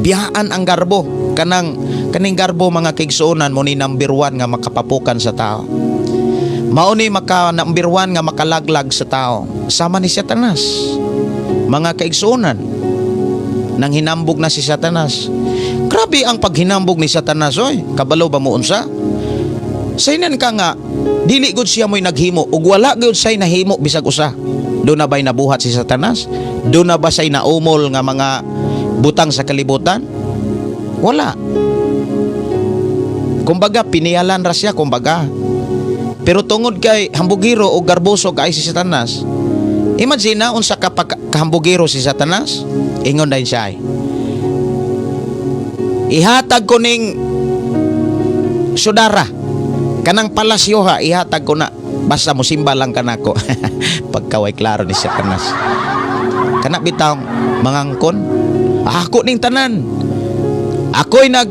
Biyaan ang garbo. Kanang kaning garbo, mga kaigsuonan, mo ni number one nga makapapukan sa tao. Mao ni maka number one nga makalaglag sa tao. Sama ni Satanas. Mga kaigsuonan, nang hinambog na si Satanas. Grabe ang paghinambog ni Satanas, oy. Kabalo ba mo unsa? Saynan ka nga dili gud siya mo'y naghimo ug wala gyud say nahimo bisag usa. Duna ba'y nabuhat si Satanas? Duna ba say naumol nga mga butang sa kalibutan? Wala. Kumbaga piniyalan ra siya kumbaga. Pero tungod kay hambugiro o garboso kay si Satanas, imagine na unsa ka kahambugiro si Satanas, ingon dayon siya ay, "Ihatag ko ning sudara kanang palasyo ha, ihatag ko na basta musimba lang kanako." Pagkaway klaro ni Satanas. Kana bitawng mangangkon, "Ako ning tanan. Ako'y nag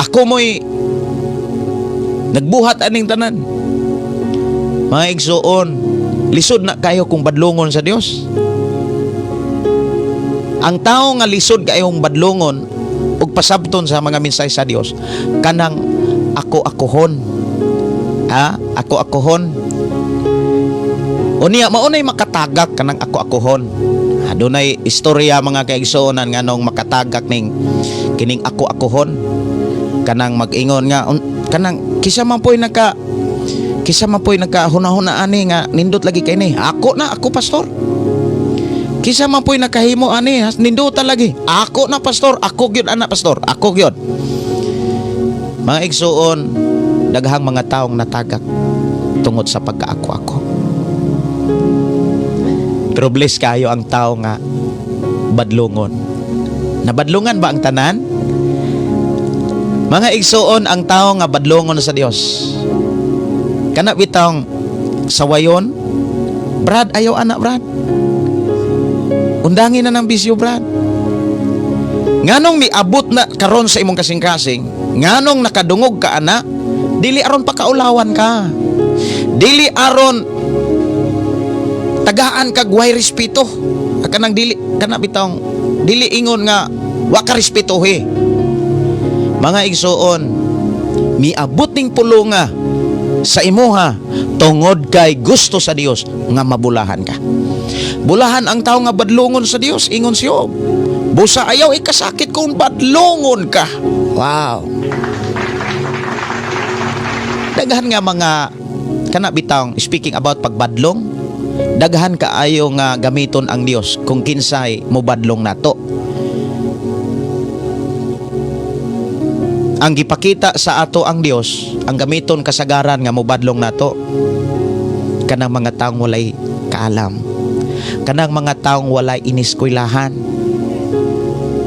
ako mo'y nagbuhat aning tanan." Mga igsuon, lisod na kayo kung badlongon sa Dios. Ang tao nga lisod kayong badlongon ug pasabton sa mga mensahe sa Dios, kanang ako akohon. Ha? Ako akohon. Unya maunay makatagak kanang ako akohon. Adunay istorya, mga kaigsuonan, nganong makatagak ning kining ako akohon. Kanang mag-ingon nga kanang kisa man po'y naka hunahuna ani nga nindot lagi kay ni. "Ako na, ako, pastor. Kisa man po'y nakahimo ani, nindota lagi. Ako na, pastor, ako gyud ana, pastor, ako gyud." Mga igsuon, daghang mga taong natagak tungod sa pagkaako-ako. Pero bless kayo ang tao nga badlongon. Nabadlungan ba ang tanan? Mga igsuon, ang tao nga badlongon sa Dios. Kana bitawng sawayon, "Brad, ayaw ana, brad. Undangin na ng bisyo, brad." Nganong miabot na karon sa imong kasing-kasing, nganong nakadungog ka ana, dili aron pakaulawan ka. Dili aron tagaan kag way respeto. Kanang dili kana bitawng dili ingon nga wa ka respetohe. Mga igsuon, miabot ning pulunga sa imuha tungod kay gusto sa Dios nga mabulahan ka. Bulahan ang tao nga badlongon sa Dios, ingon si Job. Busa ayaw ikasakit kung badlongon ka. Wow. Daghan nga mga kana bitawng, speaking about pagbadlong, daghan kaayo nga gamiton ang Dios kung kinsay mobadlong nato. Ang gipakita sa ato ang Dios, ang gamiton kasagaran nga mobadlong nato, kanang mga taong walay kaalam, kanang mga taong walay iniskwelahan,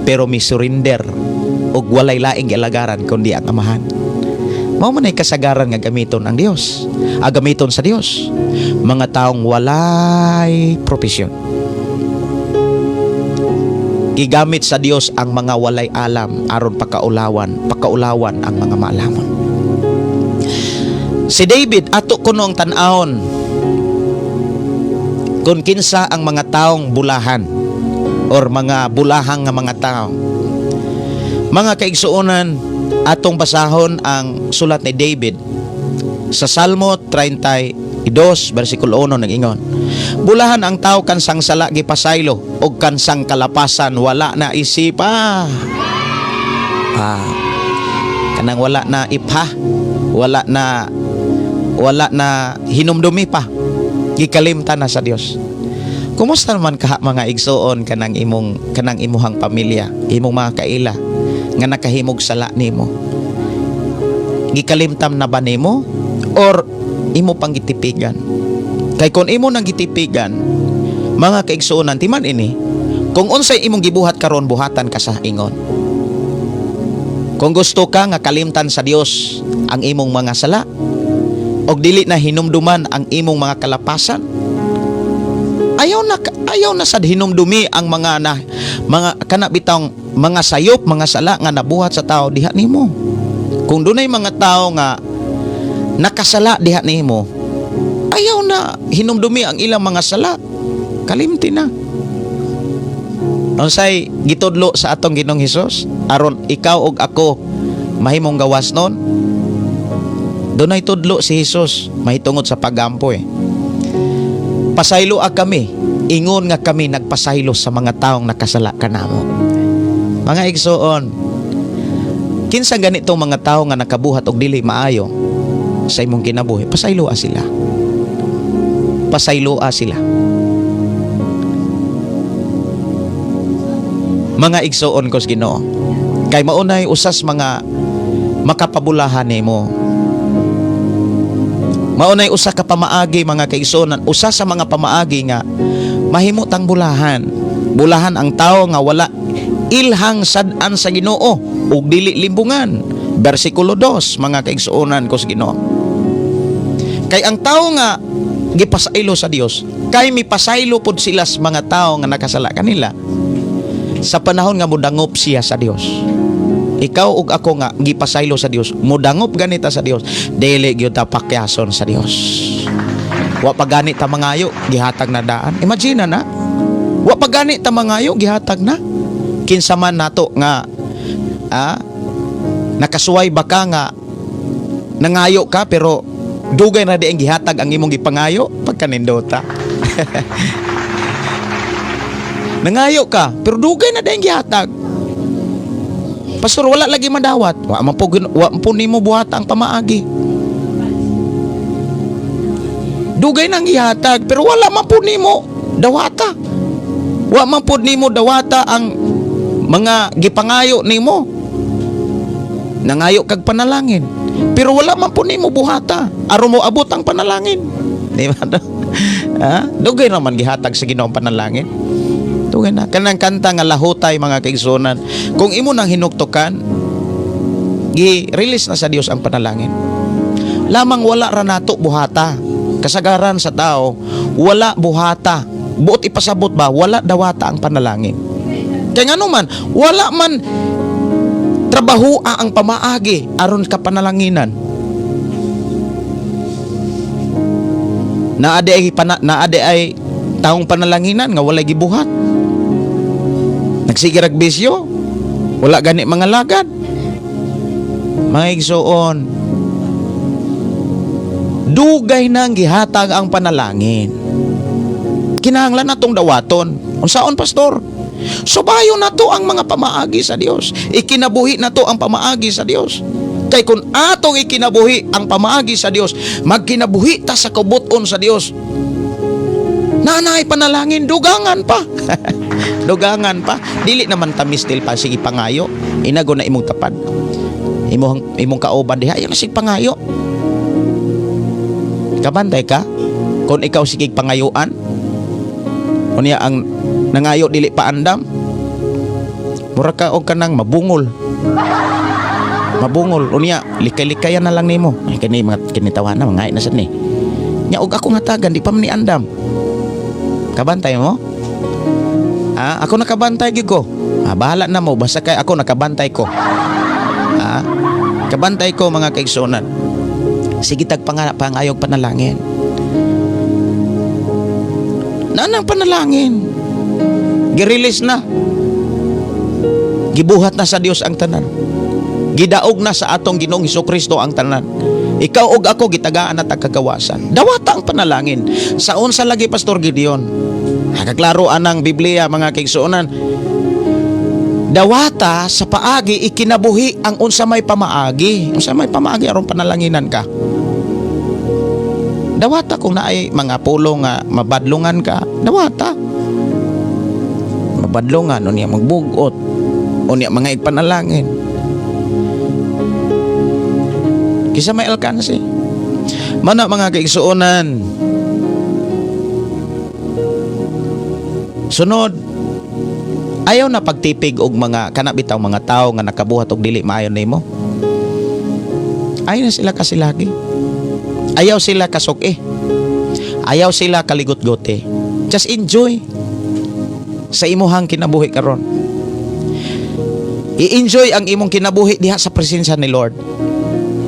pero mi surrender og walay laing gialagaran kundi ang Amahan. Mao man ay kasagaran nga gamiton ang Dios, ang gamiton sa Dios, mga taong walay propesyon. Gigamit sa Dios ang mga walay alam aron pakaulawan, pakaulawan ang mga maalamon. Si David, ato kuno ang tan-awon kung kinsa ang mga taong bulahan or mga bulahang nga mga tao. Mga kaigsuonan, atong basahon ang sulat ni David sa Salmo 32 versikulo 1. Nag-ingon, "Bulahan ang tao kansang sala gipasaylo og kansang kalapasan wala na isipa." Ah, kanang wala na ipha, wala na hinumdumi pa, gikalimtan na sa Dios. Kumusta naman ka, mga igsuon, kanang imuhang pamilya, imong mga kaila nga nakahimog sala nimo? Gikalimtam na ba nimo or imo pang gitipigan? Kay kung imo nang gitipigan, mga kaigsuonan, timan ini, kung unsay imong gibuhat karon, buhatan ka sa ingon. Kung gusto ka nga kalimtan sa Dios ang imong mga sala og dili na hinumduman ang imong mga kalapasan, ayaw na sad hinumdumi ang mga na mga kana bitawng mga sayop, mga sala nga nabuhat sa tao diha nimo. Kung dunay mga tao nga nakasala diha nimo, ayaw na hinumdumi ang ilang mga sala, kalimti na. Unsay gitudlo sa atong Ginoong Hesus aron ikaw ug ako mahimong gawas nun? Dunay tudlo si Hesus mahitungod sa pagampo eh. "Pasaylo kami ingon nga kami nagpasaylo sa mga taong nakasala kanamo." Mga igsoon, kinsa ganitong mga tao nga nakabuhat og dili maayo sa imong kinabuhi, pasayloa sila. Pasayloa sila. Mga igsoon ko sa Ginoo. Kay maunay usas mga makapabulahan nimo. Maunay usa ka pamaagi, mga kaigsuonan, usa sa mga pamaagi nga mahimo tang bulahan. Bulahan ang tao nga wala ilhang sad-an sa Ginoo ug dili limbungan. Bersikulo 2, mga kaigsuonan ko sa Ginoo. Kay ang tao nga gipasaylo sa Dios, kay mipasaylo pod sila sa mga tao nga nakasala kanila sa panahon nga modangop siya sa Dios. Ikaw ug ako nga gipasaylo sa Dios, modangop ganita sa Dios, dili gyud ta pakyason sa Dios. Wa pa gani ta mangayo, gihatag na daan. Imagine na. Wa pa gani ta mangayo, gihatag na. Kinsa man nato nga nakasuway ba ka nga nangayo ka pero dugay na di ang gihatag ang imong gipangayo? Pagkanindota. Nangayo ka pero dugay na di ang gihatag. "Pastor, wala lagi madawat." Wa man po nimo buhat ang pamaagi. Dugay nang gihatag pero wala man po nimo dawata. Wa man po nimo dawata ang mga gipangayo nimo. Nangayo kag panalangin pero wala man po nimo buhata aron mo abot ang panalangin. Di ba? Ha? Dugay naman gihatag sa Ginoo ang panalangin. Dugay na. Kanang kanta nga "Lahutay", mga kaigsuonan, kung imo nang hinuktukan, gi-release na sa Dios ang panalangin. Lamang wala ra nato buhata. Kasagaran sa tao, wala buhata. Buot ipasabot ba, wala dawata ang panalangin. Kaya ngano man, wala man trabaho ang pamaagi aron ka panalanginan. Naa di ay taong panalanginan nga walay gibuhat. Nagsige rag bisyo, wala gani mga lagad. Mga igsoon, dugay nang gihatag ang panalangin. Kinahanglan natong dawaton. Unsaon, pastor? Subayon nato ang mga pamaagi sa Dios. Ikinabuhi nato ang pamaagi sa Dios. Kay kung atong ikinabuhi ang pamaagi sa Dios, magkinabuhi ta sa kabuton sa Dios. Nanay panalangin, dugangan pa. Dugangan pa. Dili naman ta mistil pa sige pangayo. Inago na imong tapad. Imong imong kauban diha, ayaw na sige pangayo. Kabantay ka? Kung ikaw sige pangayuan, unya ang nangayo dili pa andam, mura ka og kanang mabungol. Mabungol unya likay-likayan na lang nimo. Ay, kini mga kinitawana mga na sad ni. Nya og ako nga tagan di pa man ni andam. Kabantay mo? Ah, ako nakabantay gyud ko. Ah, bahala na mo basta kay ako nakabantay ko. Ah, kabantay ko, mga kaigsuonan. Sige tag pangayog panalangin. Nanang panalangin. Girelease na. Gibuhat na sa Dios ang tanan. Gidaog na sa atong Ginoong Kristo ang tanan. Ikaw og ako gitagaan na kagawasan. Dawata ang panalangin. Sa unsa lagi, Pastor Gideon? Nakaklaro anang Biblia, mga kaigsuonan. Dawata sa paagi ikinabuhi ang unsa may pamaagi. Unsa may pamaagi aron panalanginan ka. Dawata kung naay mga pulong nga mabadlungan ka, dawata. Mabadlungan unya magbugot, unya mga ipanalangin. Kisa may alkansi. Mana, mga kaigsuonan. Sunod, ayaw na pagtipig og mga kana bitaw mga tao nga nakabuhat og dili maayo nimo. Ayaw na sila kasilagi. Ayaw sila kasuk-i. Ayaw sila kaligot-gote. Just enjoy sa imuhang kinabuhi karon. I-enjoy ang imong kinabuhi diha sa presensya ni Lord.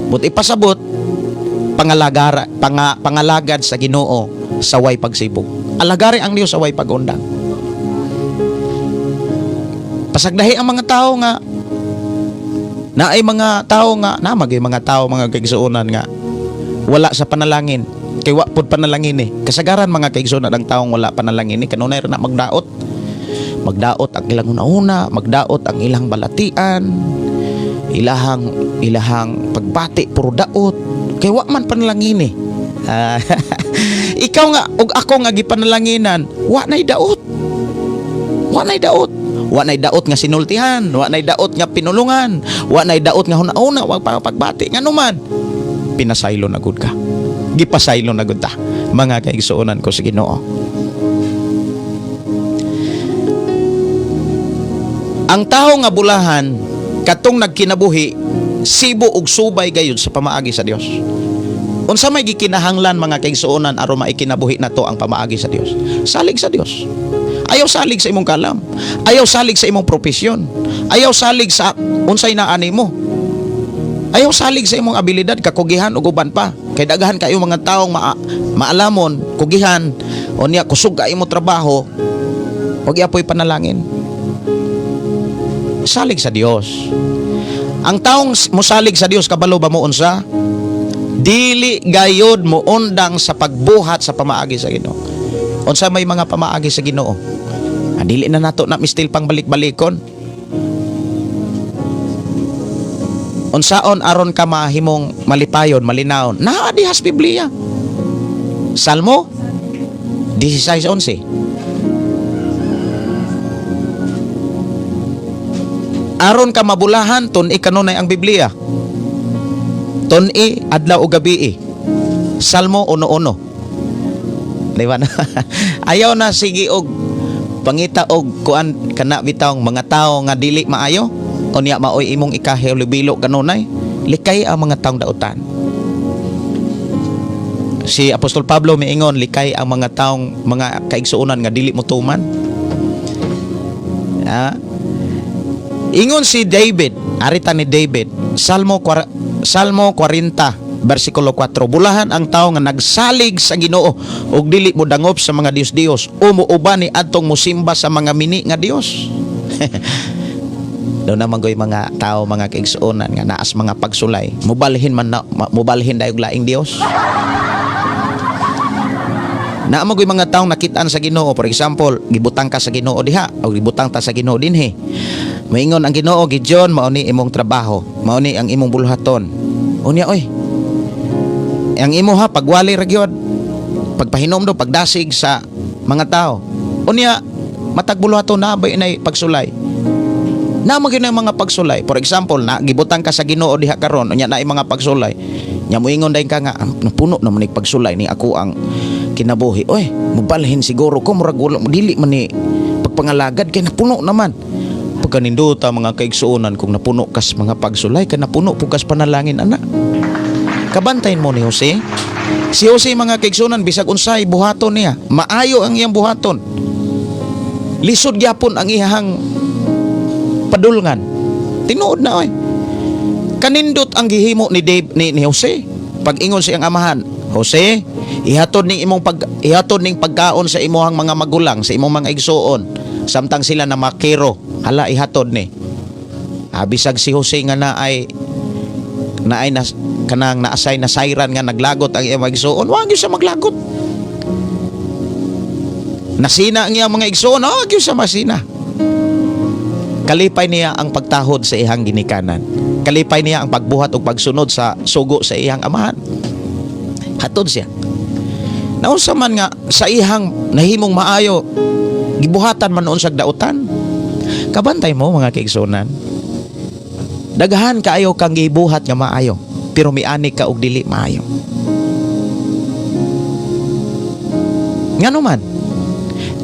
But ipasabot pangalagara, pangalagad sa Ginoo sa way pagsibog. Alagari ang Dios sa way pagundang. Pasagdahi ang mga tao nga naay mga tao nga namagay mga tao, mga kaigsuonan, nga wala sa panalangin kay wa pud panalangin eh. Kasagaran, mga kaigsuonan, ang taong wala panalangin eh kanunay ra na magdaot. Magdaot ang ilang una-una, magdaot ang ilang balatian, ilahang ilahang pagbati puro daot kay wa man panalangin eh. Ah, ikaw nga ug ako nga gipanalanginan, wa nay daot. Wa nay daot. Wa nay daot nga sinultihan, wa nay daot nga pinulungan, wa nay daot nga huna-huna, wa pa pagbati. Ngano man pinasaylo na gud ka. Gipasaylo na gud ta, mga kaigsuonan ko sa Ginoo. Ang tawo nga bulahan katong nagkinabuhi sibo ug subay gayud sa pamaagi sa Dios. Unsa may gikinahanglan, mga kaigsuonan, aron maikinabuhi nato ang pamaagi sa Dios? Salig sa Dios. Ayaw salig sa imong kalam. Ayaw salig sa imong propesyon. Ayaw salig sa unsay naa nimo. Ayaw salig sa imong abilidad, kakugihan ug uban pa. Kay daghan kayo mga taong maalamon, kugihan, unya kusog ka imo trabaho, wag apoy panalangin. Salig sa Dios. Ang taong musalig sa Dios, kabalo ba mo unsa? Dili gayod moundang sa pagbuhat sa pamaagi sa Ginoo. Unsa may mga pamaagi sa Ginoo? Ah, dili na nato na mistil pang balik-balikon. Unsaon aron ka mahimong malipayon, malinaon? Naa dihas Biblia. Salmo 16:11. Aron ka mabulahan, tun-i kanunay ang Biblia. Tun-i adlaw o gabi. Salmo 1:1. Di ba na? Ayaw na sige og pangita og kuan kana bitawng mga tao nga dili maayo. Unya maoy imong ikahilubilo kanunay. Likay ang mga taong dautan. Si Apostol Pablo miingon, likay ang mga taong mga kaigsuonan nga dili mo tuman. Ah. Ingon si David, arita ni David, Salmo 40 versikulo 4. Bulahan ang tao nga nagsalig sa Ginoo ug dili mo dangop sa mga dios-dios o muuban ni adtong musimba sa mga mini nga dios. Duna man goy mga tao, mga kaigsuonan, nga naas mga pagsulay. Mubalhin man na, mubalhin dayog laing Dios. Naa man goy mga taong nakitaan sa Ginoo. For example, gibutang ka sa Ginoo diha o gibutang ta sa Ginoo dinhi. Moingon ang Ginoo, "Gideon, mao ni imong trabaho, mao ni ang imong bulhaton. Unya oy. Ang imo ha, pagwali ra gyud. Pagpahinomdom, pagdasig sa mga tao." Unya matag buluhaton na ba inay pagsulay? Na man gyud ang mga pagsulay. For example, na gibutang ka sa Ginoo diha karon, unya naay mga pagsulay. Nya moingon dayon ka nga, "Ah, napuno naman ni pagsulay ni ako ang kinabuhi. Oy, mubalhin siguro ko, murag wala dili man ni pagpangalagad kay napuno naman." Pagkanindota, mga kaigsuonan, kung napuno kas mga pagsulay, kay napuno po kas panalangin ana. Kabantayin mo ni Jose. Si Jose, mga kaigsuonan, bisag unsay buhaton niya, maayo ang iyang buhaton. Lisod gyapon ang iyang padulngan. Tinuod na oy. Kanindot ang gihimo ni Dave ni Jose. Pag ingon siyang amahan, "Jose, ihatod ning pagkaon sa imuhang mga magulang, sa imong mga igsuon, samtang sila na makiro. Hala, ihatod ni." Bisag si Jose nga naay nas, kanang naasay nasayran nga naglagot ang iyang mga igsuon, wa gyud siya maglagot. Nasina ang iyang mga igsuon, wa gyud siya masina. Kalipay niya ang pagtahod sa iyang ginikanan. Kalipay niya ang pagbuhat o pagsunod sa sugo sa iyang amahan. Hatod siya. Naunsa man nga sa iyang nahimong maayo, gibuhatan man noon sa dautan. Kabantay mo, mga kaigsunan. Daghan kaayo kang gibuhat nga maayo, pero miani ka og dili maayo. Ngano man?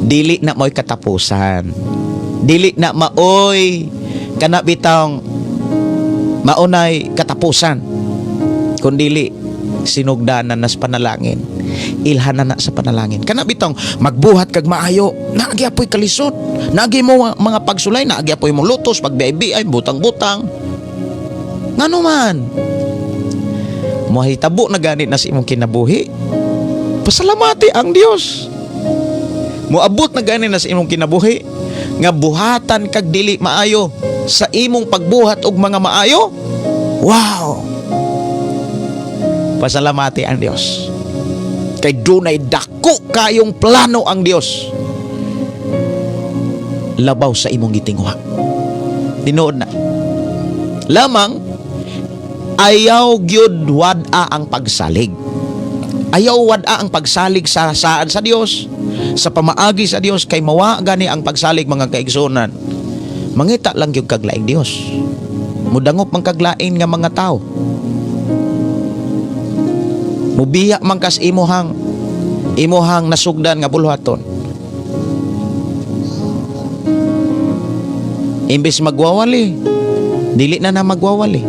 Dili na mo'y katapusan. Dili na maoy kana bitawng maunay katapusan. Kun dili sinugdanan nas panalangin. Ilhanan na sa panalangin. Kana bitawng magbuhat kag maayo, naa gyapoy kalisod. Naa gyud mo mga pagsulay, naa gyapoy mo lutos, pagbiay-biay, butang-butang. Ngano man? Mohitabo na gani na sa imong kinabuhi. Pasalamati ang Dios. Moabot na gani na sa imong kinabuhi nga buhatan kag dili maayo sa imong pagbuhat og mga maayo. Wow! Pasalamati ang Dios. Kay dunay dako kayong plano ang Dios labaw sa imong gitinguha. Tinuod na. Lamang ayaw gyud wad-a ang pagsalig. Ayaw wad-a ang pagsalig sa saad sa Dios, sa pamaagi sa Dios, kay mawa gani ang pagsalig, mga kaigsuonan. Mangita lang gyud kag laing Dios. Mudangop man kag lain nga mga tao. Mubiya man kas imuhang nasugdan nga bulhaton. Imbes magwawali, dili na na magwawali.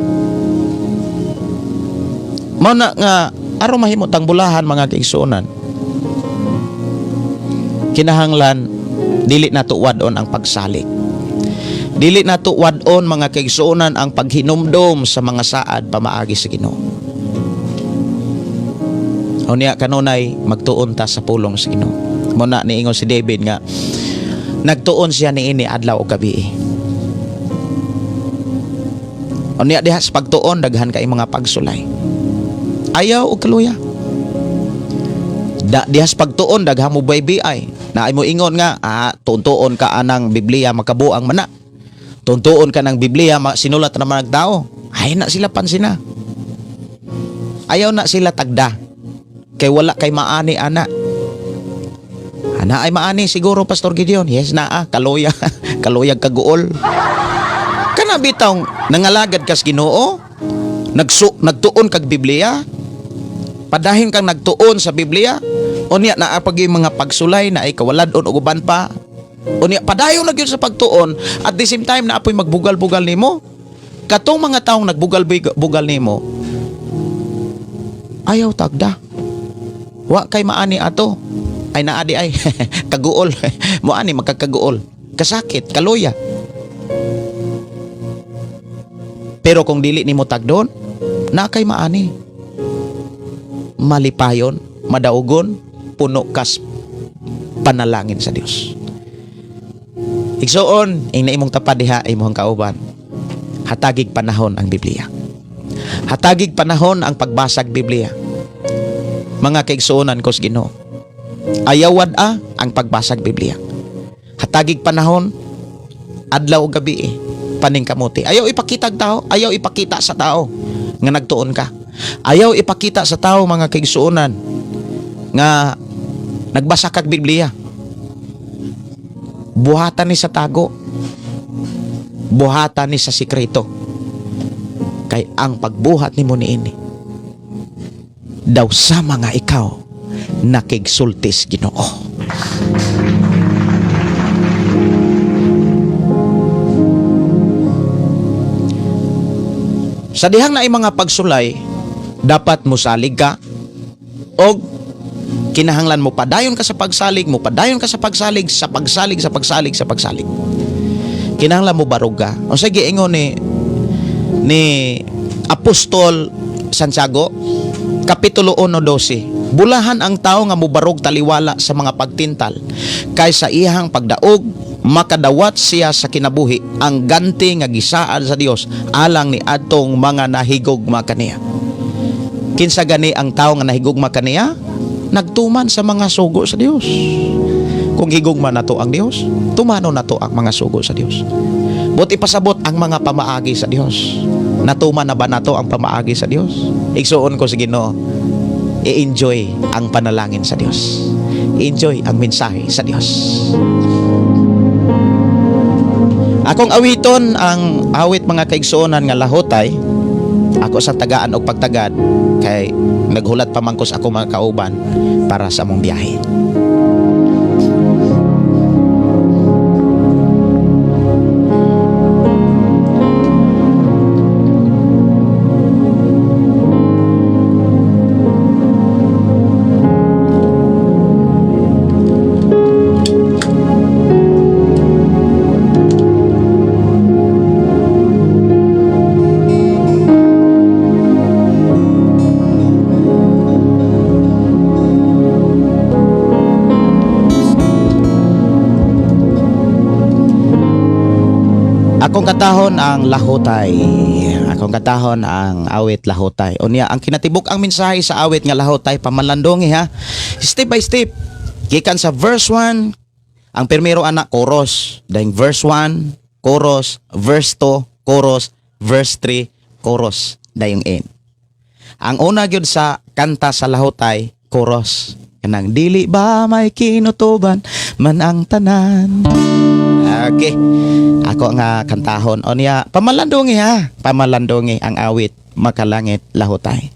Mao na nga aron mahimo tang bulahan, mga kaigsuonan, kinahanglan dili nato wad-on ang pagsalig. Dili nato wad-on, mga kaigsuonan, ang paghinumdom sa mga saad pamaagi sa Ginoo. Unya kanunay magtuon ta sa pulong sa Ginoo. Mao na niingon si David nga nagtuon siya niini adlaw ug gabi. Unya diha sa pagtuon daghan kay mga pagsulay. Ayaw og kaluya. Da diha sa pagtuon daghan mo baybiay. Na ay mo ingon nga tuon ka anang Biblia, makabuang man na. Tuntuon ka ng Biblia, sinulat naman ng tao. Ay na sila pansina. Ayaw na sila tagda. Kay wala kay maani ana. Ana ay maani siguro, Pastor Gideon. Yes naa, kaluya. Kaluyag kaguol. Kana bitawng nangalagad kas Ginoo, nagtuon kag Biblia, padahin kang nagtuon sa Biblia, unya naa pag mga pagsulay na ay kawalad-on og uban pa. Unya padayon na gyud sa pagtuon, at the same time naa poy magbugal-bugal nimo. Katong mga taong nagbugal-bugal nimo, ayaw tagda. Wa kay maani ato. Ay naa di ay kaguol. Moani magkakaguol. Kasakit, kaluya. Pero kung dili nimo tagdon, na kay maani. Malipayon, madaugon, puno kas panalangin sa Dios. Igsuon, ing na imong tapad diha imong kauban. Hatagig panahon ang Biblia. Hatagig panahon ang pagbasag Biblia. Mga kaigsuonan ko sa Ginoo. Ayaw wad-a ang pagbasag Biblia. Hatagig panahon, adlaw o gabi eh, paningkamuti. Ayaw ipakita ang tao, ayaw ipakita sa tao nga nagtuon ka. Ayaw ipakita sa tao, mga kaigsuonan, nga nagbasa kag Biblia. Buhatan ni sa tago. Buhatan ni sa sikreto. Kay ang pagbuhat nimo niini daw sa mga ikaw nakigsultis Ginoo. Sa dihang na mga pagsulay, dapat musalig ka og kinahanglan mo padayon ka sa pagsalig, mo padayon ka sa pagsalig, sa pagsalig, sa pagsalig, sa pagsalig. Kinahanglan mo barog ka. Unsay giingon ni Apostol Santiago, Kapitulo 1:12, "Bulahan ang tao nga mubarog taliwala sa mga pagtintal, kay sa iyang pagdaog makadawat siya sa kinabuhi ang ganti nga gisaad sa Dios alang ni adtong mga nahigugma kaniya." Kinsa gani ang tao nga nahigugma kaniya? Nagtuman sa mga sugo sa Dios. Kung higugma nato ang Dios, tumano nato ang mga sugo sa Dios. Buot ipasabot ang mga pamaagi sa Dios. Natuman na ba nato ang pamaagi sa Dios? Igsuon ko sa Ginoo, i-enjoy ang panalangin sa Dios. I-enjoy ang mensahe sa Dios. Akong awiton ang awit, mga kaigsuonan, nga "Lahotay". Ako sa tagaan og pagtagad kay naghulat pa man ko sa ako mga kauban para sa among biyahe. Akong katahon ang "Lahotay". Akong katahon ang awit "Lahotay". Unya, ang kinatibuk ang mensahe sa awit nga "Lahotay", pamalandongi ha. Step by step. Gikan sa verse 1, ang primero ana chorus. Dahil verse 1, chorus, verse 2, chorus, verse 3, chorus. Dayong end. Ang una gyud sa kanta sa "Lahotay", chorus. Kanang "Dili ba may kinutuban man ang tanan". Okay. Ako nga kantahon. O niya, pamalandungi ha. Pamalandungi ang awit "Makalangit Lahotay".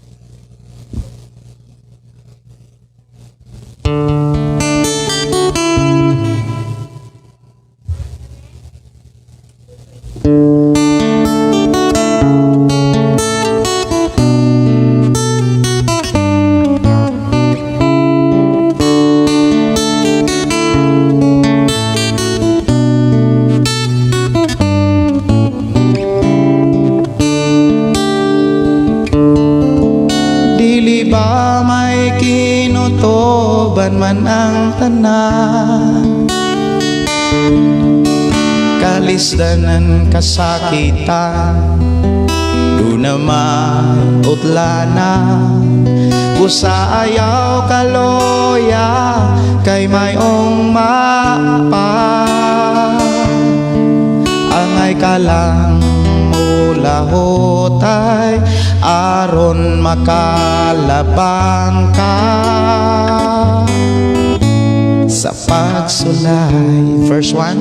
Dili ba may kinutuban man ang tanan, kalisdanan, kasakitan, duna may utlanan. Busa ayaw kaloya kay mayong mapa. Angay ka lang mulahotay aron makalabang ka sa pagsulay. Verse 1.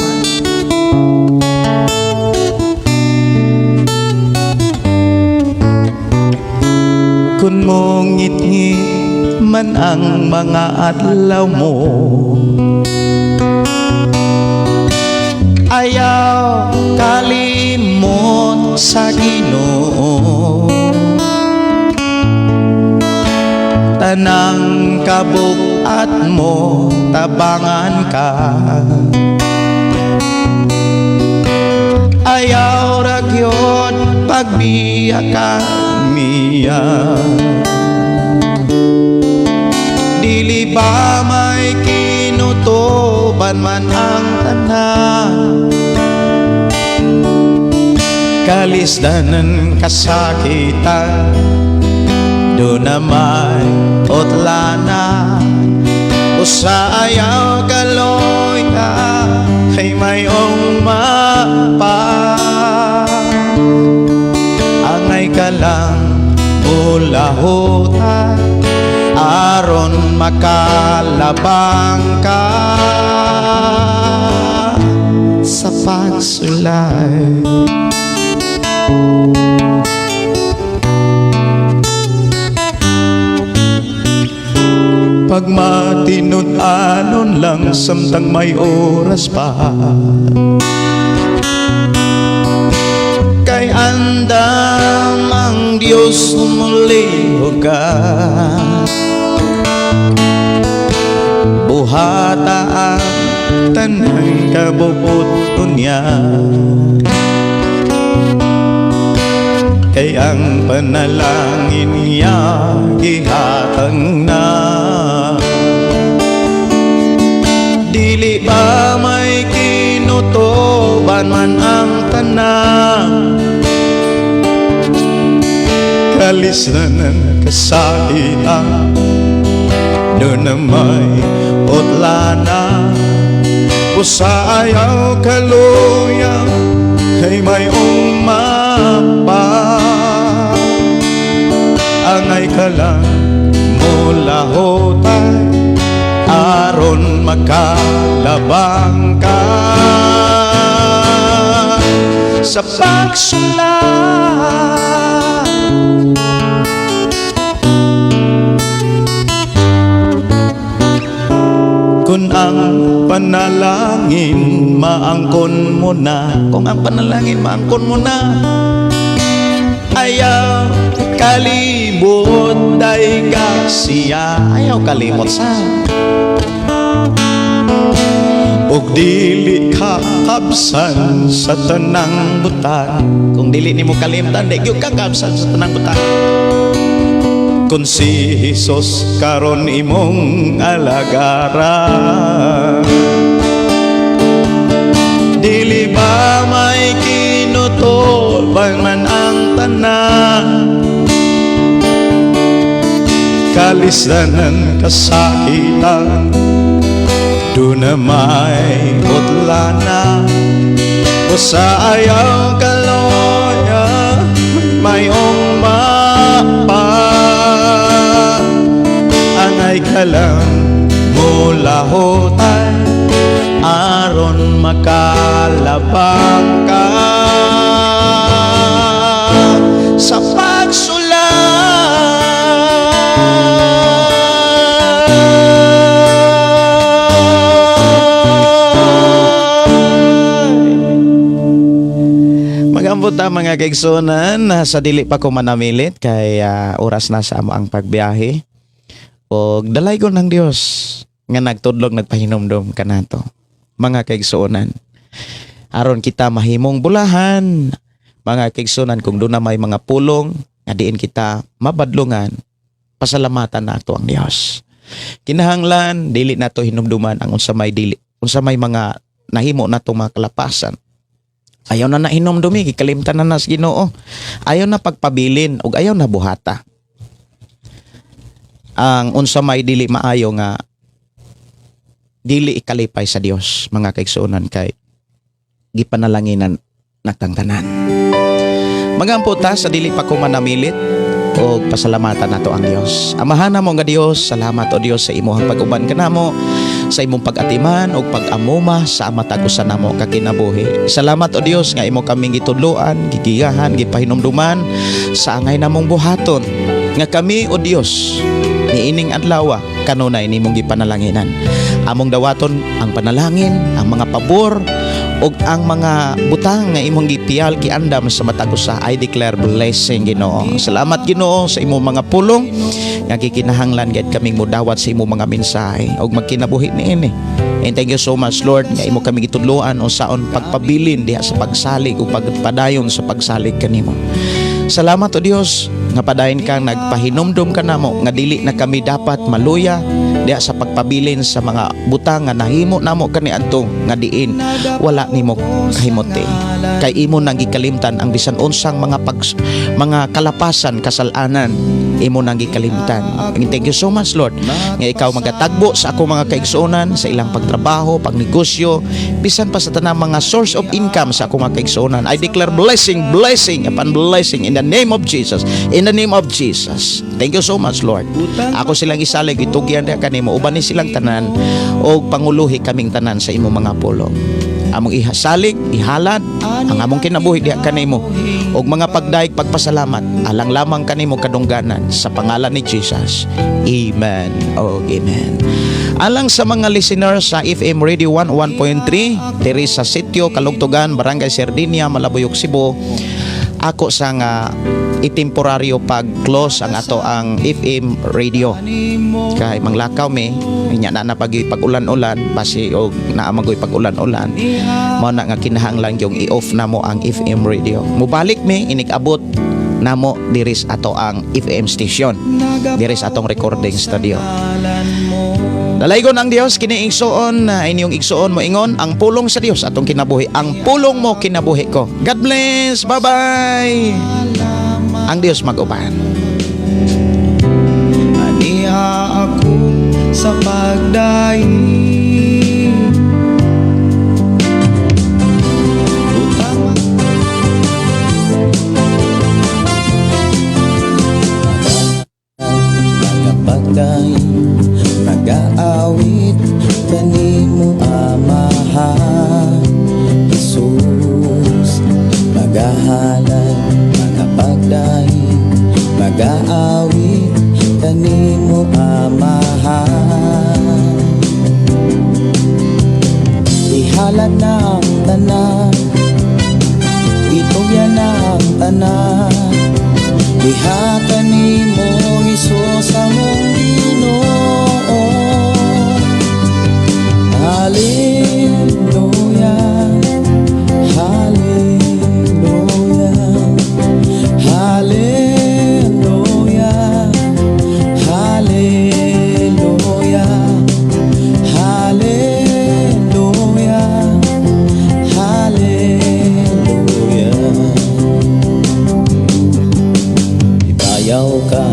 Kung mongit-ngit man ang mga adlaw mo, ayaw kalimot sa Ginoo. Tanang kabugat mo, tabangan ka. Ayaw ra gyud pagbiya ka niya. Dili ba may kinutuban man ang tanan? Kalisdanan, kasakitan, duna may utlana. Usa ayaw kaloy kay mayong mapa. Angay ka lang mulahutay aron makalabang ka sa pagsulay. Pagmatinud-anon lang samtang may oras pa, kay andam ang Diyos mulihog ka. Buhata ang tanang kabubut niya, kay ang panalangin niya gihatag na. Dili ba may kinutuban man ang tanan? Kalisdanan, kasakitan, duna may utlana. Usa ayaw kaluya kay may umapa. Angay ka lang mulahutay aron makalabang ka sa pagsulay. Kung ang panalangin maangkon mo na, kung ang panalangin maangkon mo na, ayaw kalimot day ka siya. Ayaw kalimot sa ug dili ka kabsan sa tanang butang. Kung dili nimo kalimtan, di gyud ka kabsan sa tanang butang. Kung si Jesus karon imong alagaran, dili ba may kinutuban man ang tanan? Kalisdanan, kasakitan, duna may utlana. Usa ayaw kaloya mayong mapa. Angay ka lang mulahutay aron makalabang ka sa pagsulay. Magambot ta, mga kaigsunan, sa dili pa ko manamilit kay oras na sa amo ang pagbiyahe. Og dalaygon ng Dios nga nagtudlog, nagpahinumdom kanato, mga kaigsuonan. Aron kita mahimong bulahan, mga kaigsuonan, kung duna may mga pulong nga diin kita mabadlungan, pasalamatan nato ang Dios. Kinahanglan dili nato hinumduman ang unsa may dili, unsa may mga nahimo nato mga kalapasan. Ayaw na na hinumdumi, gikalimtan na na sa Ginoo. Ayaw na pagpabilin ug ayaw na buhata ang unsa may dili maayo nga dili ikalipay sa Dios, mga kaigsuonan, kay gipanalanginan natang tanan. Magampo ta sa dili pa ko manamilit og pasalamatan nato ang Dios. Amahan namo nga Dios, salamat o Dios sa imong pag-uban kanamo, sa imong pag-atiman ug pag-amuma sa matag usa namo ka kinabuhi. Salamat o Dios nga imo kaming gitudloan, gigiyahan, gipahinumduman sa angay namong buhaton nga kami o Dios niining adlaw kanunay nimong gipanalanginan. Among dawaton ang panalangin, ang mga pabor ug ang mga butang nga imong gipiyal giandam sa matag usa. I declare blessing, Ginoo. Salamat, Ginoo, sa imong mga pulong nga gikinahanglan gid kaming mudawat sa imong mga mensahe ug magkinabuhi niini. And thank you so much, Lord, nga imo kami gitudloan unsaon pagpabilin diha sa pagsalig ug pagpadayon sa pagsalig kanimo. Salamat o Dios nga padayon kang nagpahinumdum kanamo nga dili na kami dapat maluya diha sa pagpabilin sa mga butang nga nahimo namo kaniadto nga diin wala nimo kahimote. Kay imo nang gikalimtan ang bisan unsang mga kalapasan, kasalanan, imo nang gikalimtan. And thank you so much, Lord, nga ikaw magatagbo sa ako mga kaigsuonan sa ilang pagtrabaho, pagnegosyo, bisan pa sa tanang mga source of income sa ako mga kaigsuonan. I declare blessing, blessing upon blessing in the name of Jesus. In the name of Jesus. Thank you so much, Lord. Ako silang isalig, itugyan diha kanimo, uban ni silang tanan og panguluhi kaming tanan sa imong mga pulong. Among ihasalig, ihalad ang among kinabuhi diha kanimo og mga pagdaig, pagpasalamat alang lamang kanimo kadungganan, sa pangalan ni Jesus. Amen. Og amen. Alang sa mga listeners sa FM Radio 101.3 diri sa Sitio Kalugtugan, Barangay Sardinia, Malabuyok, Cebu, ako sa nga itemporaryo pag-close ang ato ang FM radio kay manglakaw mi nya na na pag pag-ulan-ulan, basi og naa magoy pag-ulan-ulan. Mao na nga kinahanglan yung i-off na mo ang FM radio. Mubalik mi inig-abot namo diri sa ato ang FM station, diri sa atong recording studio. Dalaygon ang Dios. Kini igsuon na inyong igsuon mo ingon ang pulong sa Dios atong kinabuhi. Ang pulong mo, kinabuhi ko. God bless. Bye bye. Ang Dios mag-uban. Aniha ako sa pagdaig. Utang Magapagdaig, magaawit kanimo, Amahan Jesus. Magahalad, magapagdaig, magaawit kanimo, Amahan. Ihalad na ang tanan, itugyan na ang tanan diha kanimo, Hesus, among Ginoo. Hallelujah, Hallelujah, Hallelujah, Hallelujah, Hallelujah, Hallelujah. Ibayaw ka,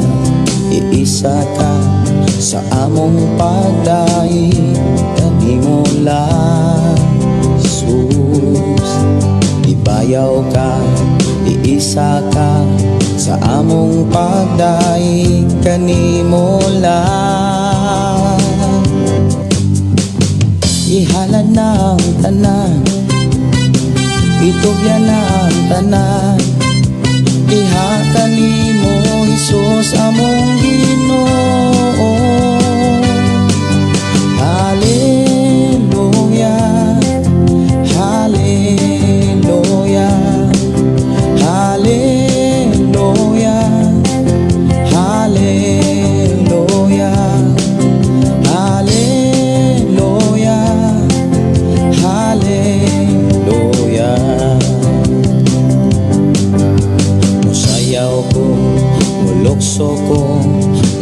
iisa ka sa among pagdaig kanimo lang, Jesus. Ibayaw ka, iisa ka sa among pagdaig kanimo lang. Ihalad na ang tanan, itugyan na ang tanan diha kanimo, Hesus, among Ginoo. Hallelujah, Hallelujah, Hallelujah, Hallelujah, Hallelujah, Hallelujah. Musayaw ko, mulukso ko,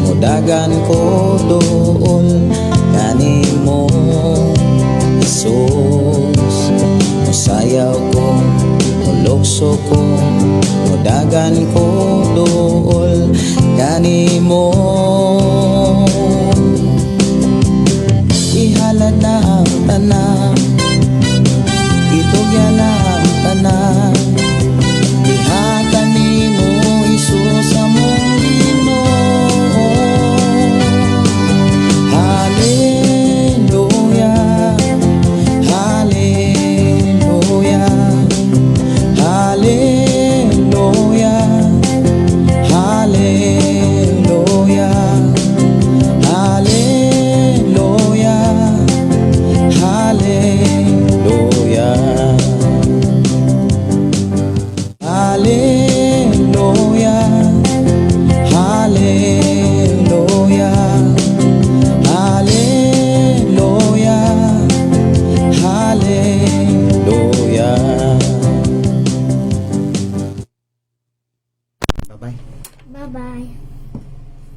mudagan ko dool kanimo, Jesus. Musayaw ko, mulukso ko, mudagan ko dool kanimo.